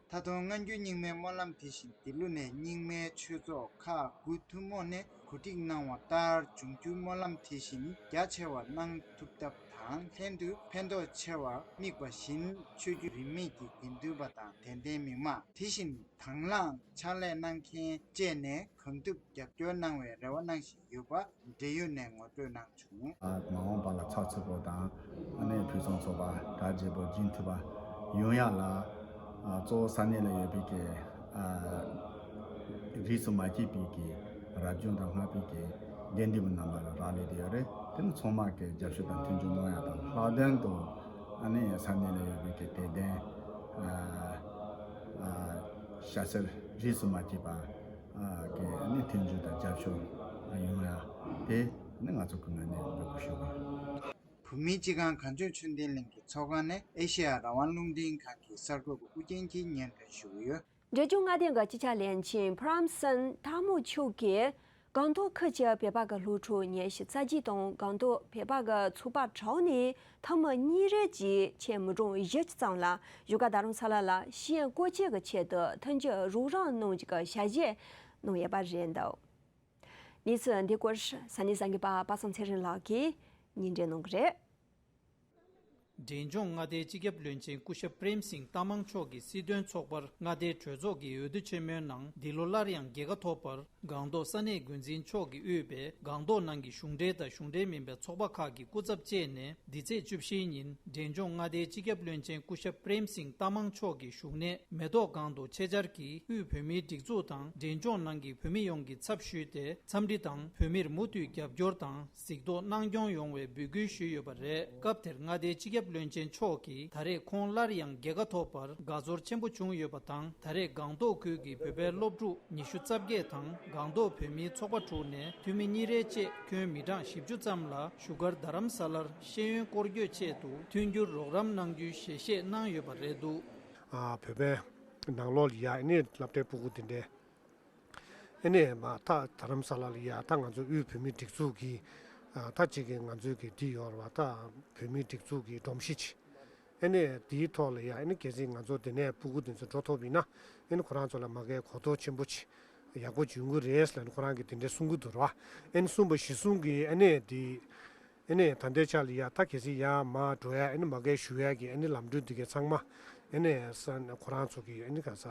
ད་དུང་སྔ་འགྱུར་རྙིང་མའི་སྨོན་ལམ་དེ་བཞིན་འདི་ལོ་ནས་རྙིང་མའི་ཆོས་ཚོགས་ཁག་དགུ་ཐུན་མོང་ནས་གོ་སྒྲིག་གནང་བ་ལྟར། འབྱུང་འགྱུར་སྨོན་ལམ་དེ་བཞིན་རྒྱ་ཆེ་བ་གནང་ཐུབ་ཐབས་དང་། ལྷན་དུ་ཕན་ཐོགས་ཆེ་བར་དམིགས་པ་བཞིན་ཆོས་བརྒྱུད་རིས་མེད་ཀྱི་དགེ་འདུན་པ་དང་དད་ལྡན་མི་མང་། དེ་བཞིན་དང་བླངས་ཕྱག་ལས་གནང་མཁན་བཅས་ནས་གང་ཐུབ་རྒྱབ་སྐྱོར་གནང་བའི་རེ་བ་གནང་བཞིན་ཡོད་པ་འབྲེལ་ཡོད་ནས་ངོ་སྤྲོད་གནང་བྱུང་། མ་འོངས་པ་ལ་ཚགས་ཚུད་པོ་དང་། ཨ་ནི་ཕུན་སུམ་ཚོགས་པ་གྲ་རྒྱས་པོ་སྦྱིན་ཐུབ་པ་ཡོང་ཡ་ལ། ཨ། གཙོ་བོ་ས་གནས་ལ་ཡོད་པའི་གི། ཨ། རིས་སུ་མ་ཆད་པའི་གི་རབ་བྱུང་དང་སྔགས་པའི་གི་དགེ་འདུན་པ་རྣམ་པ་ལ་རག་ལས་བསྡད་ཡོད་རེད། དེ་ནི་ཚང་མ་གི་རྒྱབ་སྐྱོར་དང་མཐུན་འགྱུར་གནང་ཡ་དང་། ལྷག་དོན་དུ་ཨ་ནི་ས་གནས་ལ་ཡོད་པའི་གི་དད་ལྡན། ཨ། ཨ། ཤ་ཚལ་རིས་སུ་མ་ཆད་པ། ཨ། གི་ཨ་ནི་མཐུན་འགྱུར་དང་རྒྱབ་སྐྱོར་ཡོང་ཡ་དེ། ནི་ང་ཚོ་གི་ངོས་ནས་འབོད་སྐུལ་ཞུ་བ། བོད་མིའི་སྤྱི་ཁང་གངས་ལྗོངས་ཆོས་ལྡན་གླིང་གི་ཚོགས་ཁང་ནས་ཨེ་ཤེ་ཡ་རང་དབང་རླུང་འཕྲིན་ཁང་གི་གསར་འགོད་པ་ཨུ་རྒྱན་གྱིས་སྙན་སྒྲོན་ཞུ་གི་ཡོད། འབྲས་ལྗོངས་མངའ་སྡེ་གི་སྤྱི་ཁྱབ་བློན་ཆེན་ཕུ་རམ་སན་ཐར་མོ་མཆོག་གིས་སྒང་ཏོག་ཁུལ་གྱི་བོད་པ་གི་སློབ་ཕྲུག་ཉི་ཤུ་རྩ་གཅིག་དང་སྒང་ཏོག་བོད་པ་གི་ཚོགས་པ་དྲུག་ནས་ཐུན་མོང་གཉིས་རེ་གྱི་ཆེད་མི་གྲངས་བཞི་ཙམ་ལ་བཞུགས་སྒར་རྡ་རམ་ས་ལ་ལ་ཤེས་ཡོན་སྐོར་སྐྱོད་ཀྱི་ཆེད་དུ་མཐུན་འགྱུར་རོགས་རམ་གནང་རྒྱུ་གི་ཞལ་བཞེས་གནང་ཡོད་པ་རེད་འདུག་གནས་ཚུལ་འདི་སྐོར་ས་གནས་གསར་འགོད་པ་པ་སངས་ཚེ་རིང་ལགས་ཀྱིས་སྙན་སྒྲོན་གནང་གི་རེད། འབྲས་ལྗོངས་མངའ་སྡེའི་སྤྱི་ཁྱབ་བློན་ཆེན་སྐུ་ཞབས་པྲེམ་སིང་ཏཱ་མང་མཆོག་གིས་སྲིད་དོན་ཚོགས་པར་མངའ་སྡེའི་གྲོས་ཚོགས་ཀྱི་འོས་བསྡུ་ཆེན་མོའི་ནང་འདི་ལོ་སླར་ཡང་རྒྱལ་ཁ་ཐོབ་པར། སྒང་ཏོག་ས་གནས་འགོ་འཛིན་མཆོག་གིས་དབུས་པའི་སྒང་ཏོག་ནང་གི་གཞུང་འབྲེལ་དང་གཞུང་འབྲེལ་མིན་པའི་ཚོགས་པ་ཁག་གི་སྐུ་ཚབ་བཅས་ནས་འདི་ཚེས་བཅུ་བཞིའི་ཉིན་འབྲས་ལྗོངས་མངའ་སྡེའི་སྤྱི་ཁྱབ་བློན་ཆེན་སྐུ་ཞབས་པྲེམ་སིང་ཏཱ་མང་མཆོག་གི་བཞུགས་གནས་མེ་ཏོག་སྒང་དུ་ཆེད་བཅར་གྱིས་དབུས་བོད་མིའི་སྒྲིག་འཛུགས་དང་འབྲས་ལྗོངས་ནང་གི་བོད་མི་ཡོངས་ཀྱི་ཚབ་ཞུས་ཏེ་འཚམས་འདྲི་དང་བོད་མིར་མུ་མཐུད་རྒྱབ་སྐྱོར་དང་གཟིགས་རྟོག་གནང་སྐྱོང་ཡོང་བའི་འབོད་སྐུལ་ཞུས་ཡོད་པ་རེད། སྐབས་དེར་མངའ་སྡེའི་སྤྱི་ཁྱབ་བློན་ཆེན་མཆོག་གིས་ད་རེས་ཁོང་སླར་ཡང་རྒྱལ་ཁ་ཐོབ་པར་དགའ་ཚོར་ཆེན་པོ་བྱུང་ཡོད་པ་དང་། ད་རེས་སྒང་ཏོག་ཁུལ་གྱི་བོད་པའི་སློབ་ཕྲུག་ཉི་ཤུ་རྩ་བརྒྱད་དང་སྒང་ཏོག་བོད་མིའི་ཚོགས་པ་དྲུག་ནས་འཐུས་མི་གཉིས་རེ་བཅས་ཁྱོན་མི་གྲངས་བཞི་བཅུ་ཙམ་ལ་བཞུགས་སྒར་རྡ་རམ་ས་ལར་ཤེས་ཡོན་སྐོར་སྐྱོད་ཆེད་དུ་མཐུན་འགྱུར་རོགས་རམ་གནང་རྒྱུའི་ཞལ་བཞེས་གནང་ཡོད་པ་རེད་འདུག་ཨ་བོད་པའི་ནང་ལོགས་ལ་ཡ་ཨ་ནི་སློབ་གྲྭའི་སྤུ་གུ་དེ་འདྲའི་ཨ་ནི་མ་ད་རྡ་རམ་ས་ལ་ལ་ཡ་ད་ང་ཚོ་དབུས་བོད་མིའི་སྒྲིག་འཛུགས་ཀྱི་ཨ་ད་ཅིག་གི་ང་ཚོའི་གི་འདི་ཡོད་རེད་བ། ད་བོད་མིའི་སྒྲིག་འཛུགས་ཀྱི་སྒྲོམ་གཞི་ཅིག་ཨ་ནི་དེའི་ཐོག་ལ་ཡ་ཨ་ནི་གལ་སྲིད་ང་ཚོ་དེ་ནས་སྤུ་གུ་དེ་ཚོ་འགྲོ་ཐུབ་ཡིན་ན་ཨ་ནི་ཁོ་རང་ཚོ་ལ་མ་གའི་གོ་རྟོགས་ཆེན་པོ་ཅིག་ཡག་པོ་འབྱུང་གི་རེད་ལབ་ནས་ཁོ་རང་གིས་དེ་འདྲའི་གསུང་གི་འདུག་ར། ཨ་ནི་གསུངས་པ་གཞིར་བཟུང་གིས་ཨ་ནི་དེ་ཨ་ནི་ད་ལྟའི་ཆ་ལ་ཡ་ད་གལ་སྲིད་ཡ་མར་འགྲོ་ཡ་ཨ་ནི་མ་གའི་ཞུ་ཡ་གི་ཨ་ནི་ལམ་གྲོན་འདི་གའི་ཚང་མ་ཨ་ནི་ས་ཁོ་རང་ཚོ་གིས་ཨ་ནི་ག་ས་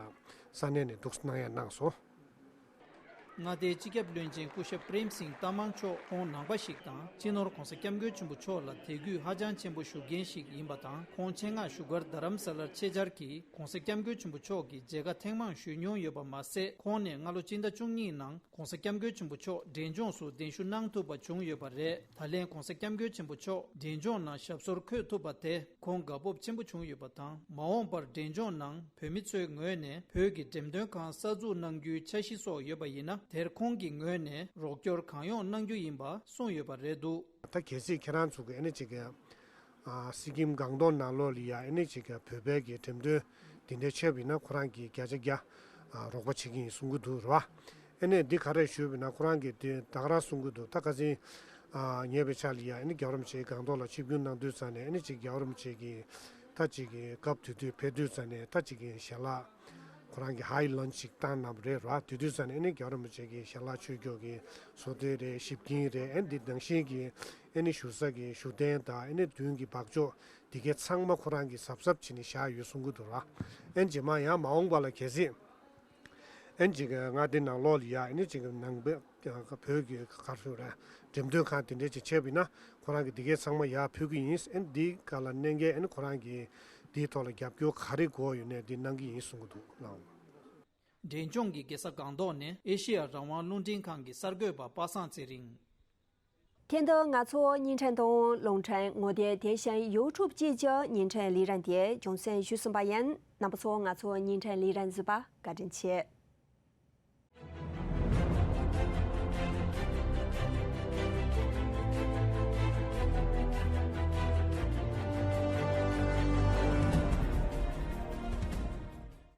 ས་གནས་ནས་འདུག་གནང་ཡ་གནང་སོང་། མངའ་སྡེའི་སྤྱི་ཁྱབ་བློན་ཆེན་སྐུ་ཞབས་པྲེམ་སིང་ཏཱ་མང་མཆོག་ཁོང་ནང་པ་ཞིག་དང་སྤྱི་ནོར་༧གོང་ས་༧སྐྱབས་མགོན་ཆེན་པོ་མཆོག་ལ་དད་གུས་ཧ་ཅང་ཆེན་པོ་ཞུ་མཁན་ཞིག་ཡིན་པ་དང་། ཁོང་ཆེད་མངགས་བཞུགས་སྒར་རྡ་རམ་ས་ལར་ཆེད་བཅར་གྱིས་༧གོང་ས་༧སྐྱབས་མགོན་ཆེན་པོ་མཆོག་གི་མཇལ་ཁ་ཐེངས་མང་ཞུས་མྱོང་ཡོད་པ་མ་ཟད། ཁོང་ནས་སྔ་ལོ་སྤྱི་ཟླ་བཅུ་གཉིས་ནང་༧གོང་ས་༧སྐྱབས་མགོན་ཆེན་པོ་མཆོག་འབྲས་ལྗོངས་སུ་གདན་ཞུ་གནང་ཐུབ་པ་བྱུང་ཡོད་པ་རེད། ད་ལན་༧གོང་ས་༧སྐྱབས་མགོན་ཆེན་པོ་མཆོག་འབྲས་ལྗོངས་ནང་ཞབས་སོར་འཁོད་ཐུབ་པ་དེ་ཁོང་དགའ་སྤོབས་ཆེན་པོ་བྱུང་ཡོད་པ་དང་། མ་འོངས་པར་འབྲས་ལྗོངས་ནང་བོད་མི་ཚོའི་ངོས་ནས་བོད་ཀྱི་འགྲེམས་སྟོན་ཁང་གསར་འཛུགས་གནང་རྒྱུའི་འཆར་གཞི་སོགས་ཡོད་པ་ཡིན་ན། དེར་ཁོང་གི་ངོས་ནས་རོགས་སྐྱོར་གང་ཡོང་གནང་རྒྱུ་ཡིན་པ་གསུངས་ཡོད་པ་རེད་འདུག་ད་གལ་སྲིད་ཁྱེད་རང་ཚོ་གི་ཨ་ནི་ཅིག་གི་ཨ་སི་ཀིམ་སྒང་ཏོག་ནང་ལོགས་ལ་ཡ་ཨ་ནི་ཅིག་གི་བོད་པའི་གི་འགྲེམས་སྟོན་འདི་འདྲའི་བྱས་པ་ཡིན་ན་ཁོ་རང་གིས་བརྒྱ་ཆ་བརྒྱ་ཨ་རོགས་པ་བྱེད་ཀྱི་ཡིན་གསུང་གི་འདུག་རེད་བ། ཨ་ནི་འདི་ག་རེ་ཞུས་པ་ཡིན་ན་ཁོ་རང་གིས་དེ་ད་ག་རང་གསུང་གི་འདུག་ད་ཁ་སང་ཨ་ཉེ་བའི་ཆར་ལ་ཡ་ཨ་ནི་རྒྱལ་བ་རིན་པོ་ཆེ་སྒང་ཏོག་ལ་ཆིབས་བསྒྱུར་གནང་དུས་ཙང་ནས་ཨ་ནི་ཅིག་རྒྱལ་བ་རིན་པོ་ཆེ་གིས་ད་ཅིག་གི་སྐབས་དེ་དུས་ཕེབས་དུས་ཙང་ནས་ད་ཅིག་གི་ཞལ་ལག་ཁོ་རང་གི་ཧའི་ལོན་ཅིག་བཏང་གནང་བ་རེད་ར། དེ་དུས་ཙང་ནས་ཨ་ནི་རྒྱལ་བ་རིན་པོ་ཆེ་གི་ཞལ་ལག་མཆོད་རྒྱུ་གི་བཟོ་དེ་རེད། ཞིབ་ཀིང་རེད། ཨ་ནི་འདི་ནང་བཞིན་གི་ཨ་ནི་བཞུགས་ས་གི་བཞུགས་གདན་དང་ཨ་ནི་མདུན་གི་སྦགས་ལྕོག་འདི་གའི་ཚང་མ་ཁོ་རང་གིས་གཟབ་གཟབ་བྱས་ནས་བཞག་ཡོད་གསུང་གི་འདུག་ར། ཨ་ནི་རྗེས་མ་ཡང་མ་འོངས་པ་ལ་གལ་སྲིད་ཨ་ནི་ཅིག་མངའ་སྡེ་ནང་ལོགས་ལ་ཡ་ཨ་ནི་ཅིག་ནང་པའི་བོད་ཀྱི་ག་རེ་ཞུ་རེད། འགྲེམས་སྟོན་ཁང་དེ་འདྲས་ཅིག་བྱས་པ་ཡིན་ན་ཁོ་རང་གིས་འདི་གའི་ཚང་མ་ཡར་ཕུལ་གི་ཡིན། ཨ་ནི་འདི་ག་ལ་གནད་འགལ་ཨ་ནི་ཁོ་རང་གིས་འདིའི་ཐོག་ལ་རྒྱབ་སྐྱོར་ག་རེ་དགོས་ཡོད་ནའི་འདི་གནང་གི་ཡིན་གསུང་གི་འདུག་ལགས། འབྲས་ལྗོངས་ཀྱི་རྒྱལ་ས་སྒང་ཏོག་ནས་ཨེ་ཤེ་ཡ་རང་དབང་རླུང་འཕྲིན་ཁང་གི་གསར་འགོད་པ་པ་སངས་ཚེ་རིང་། ཁྱེད་ཚོས་ང་ཚོའི་བརྙན་འཕྲིན་དང་རླུང་འཕྲིན་ངོ་དེབ་དེ་བཞིན་ཡུ་ཊུབ་བཅས་ཀྱི་བརྙན་འཕྲིན་ལས་རིམ་དེ་རྒྱང་སྲིང་ཞུས་ཟིན་པ་ཡིན། རྣམ་པ་ཚོས་ང་ཚོའི་བརྙན་འཕྲིན་ལས་རིམ་གཟིགས་པར་བཀའ་དྲིན་ཆེ།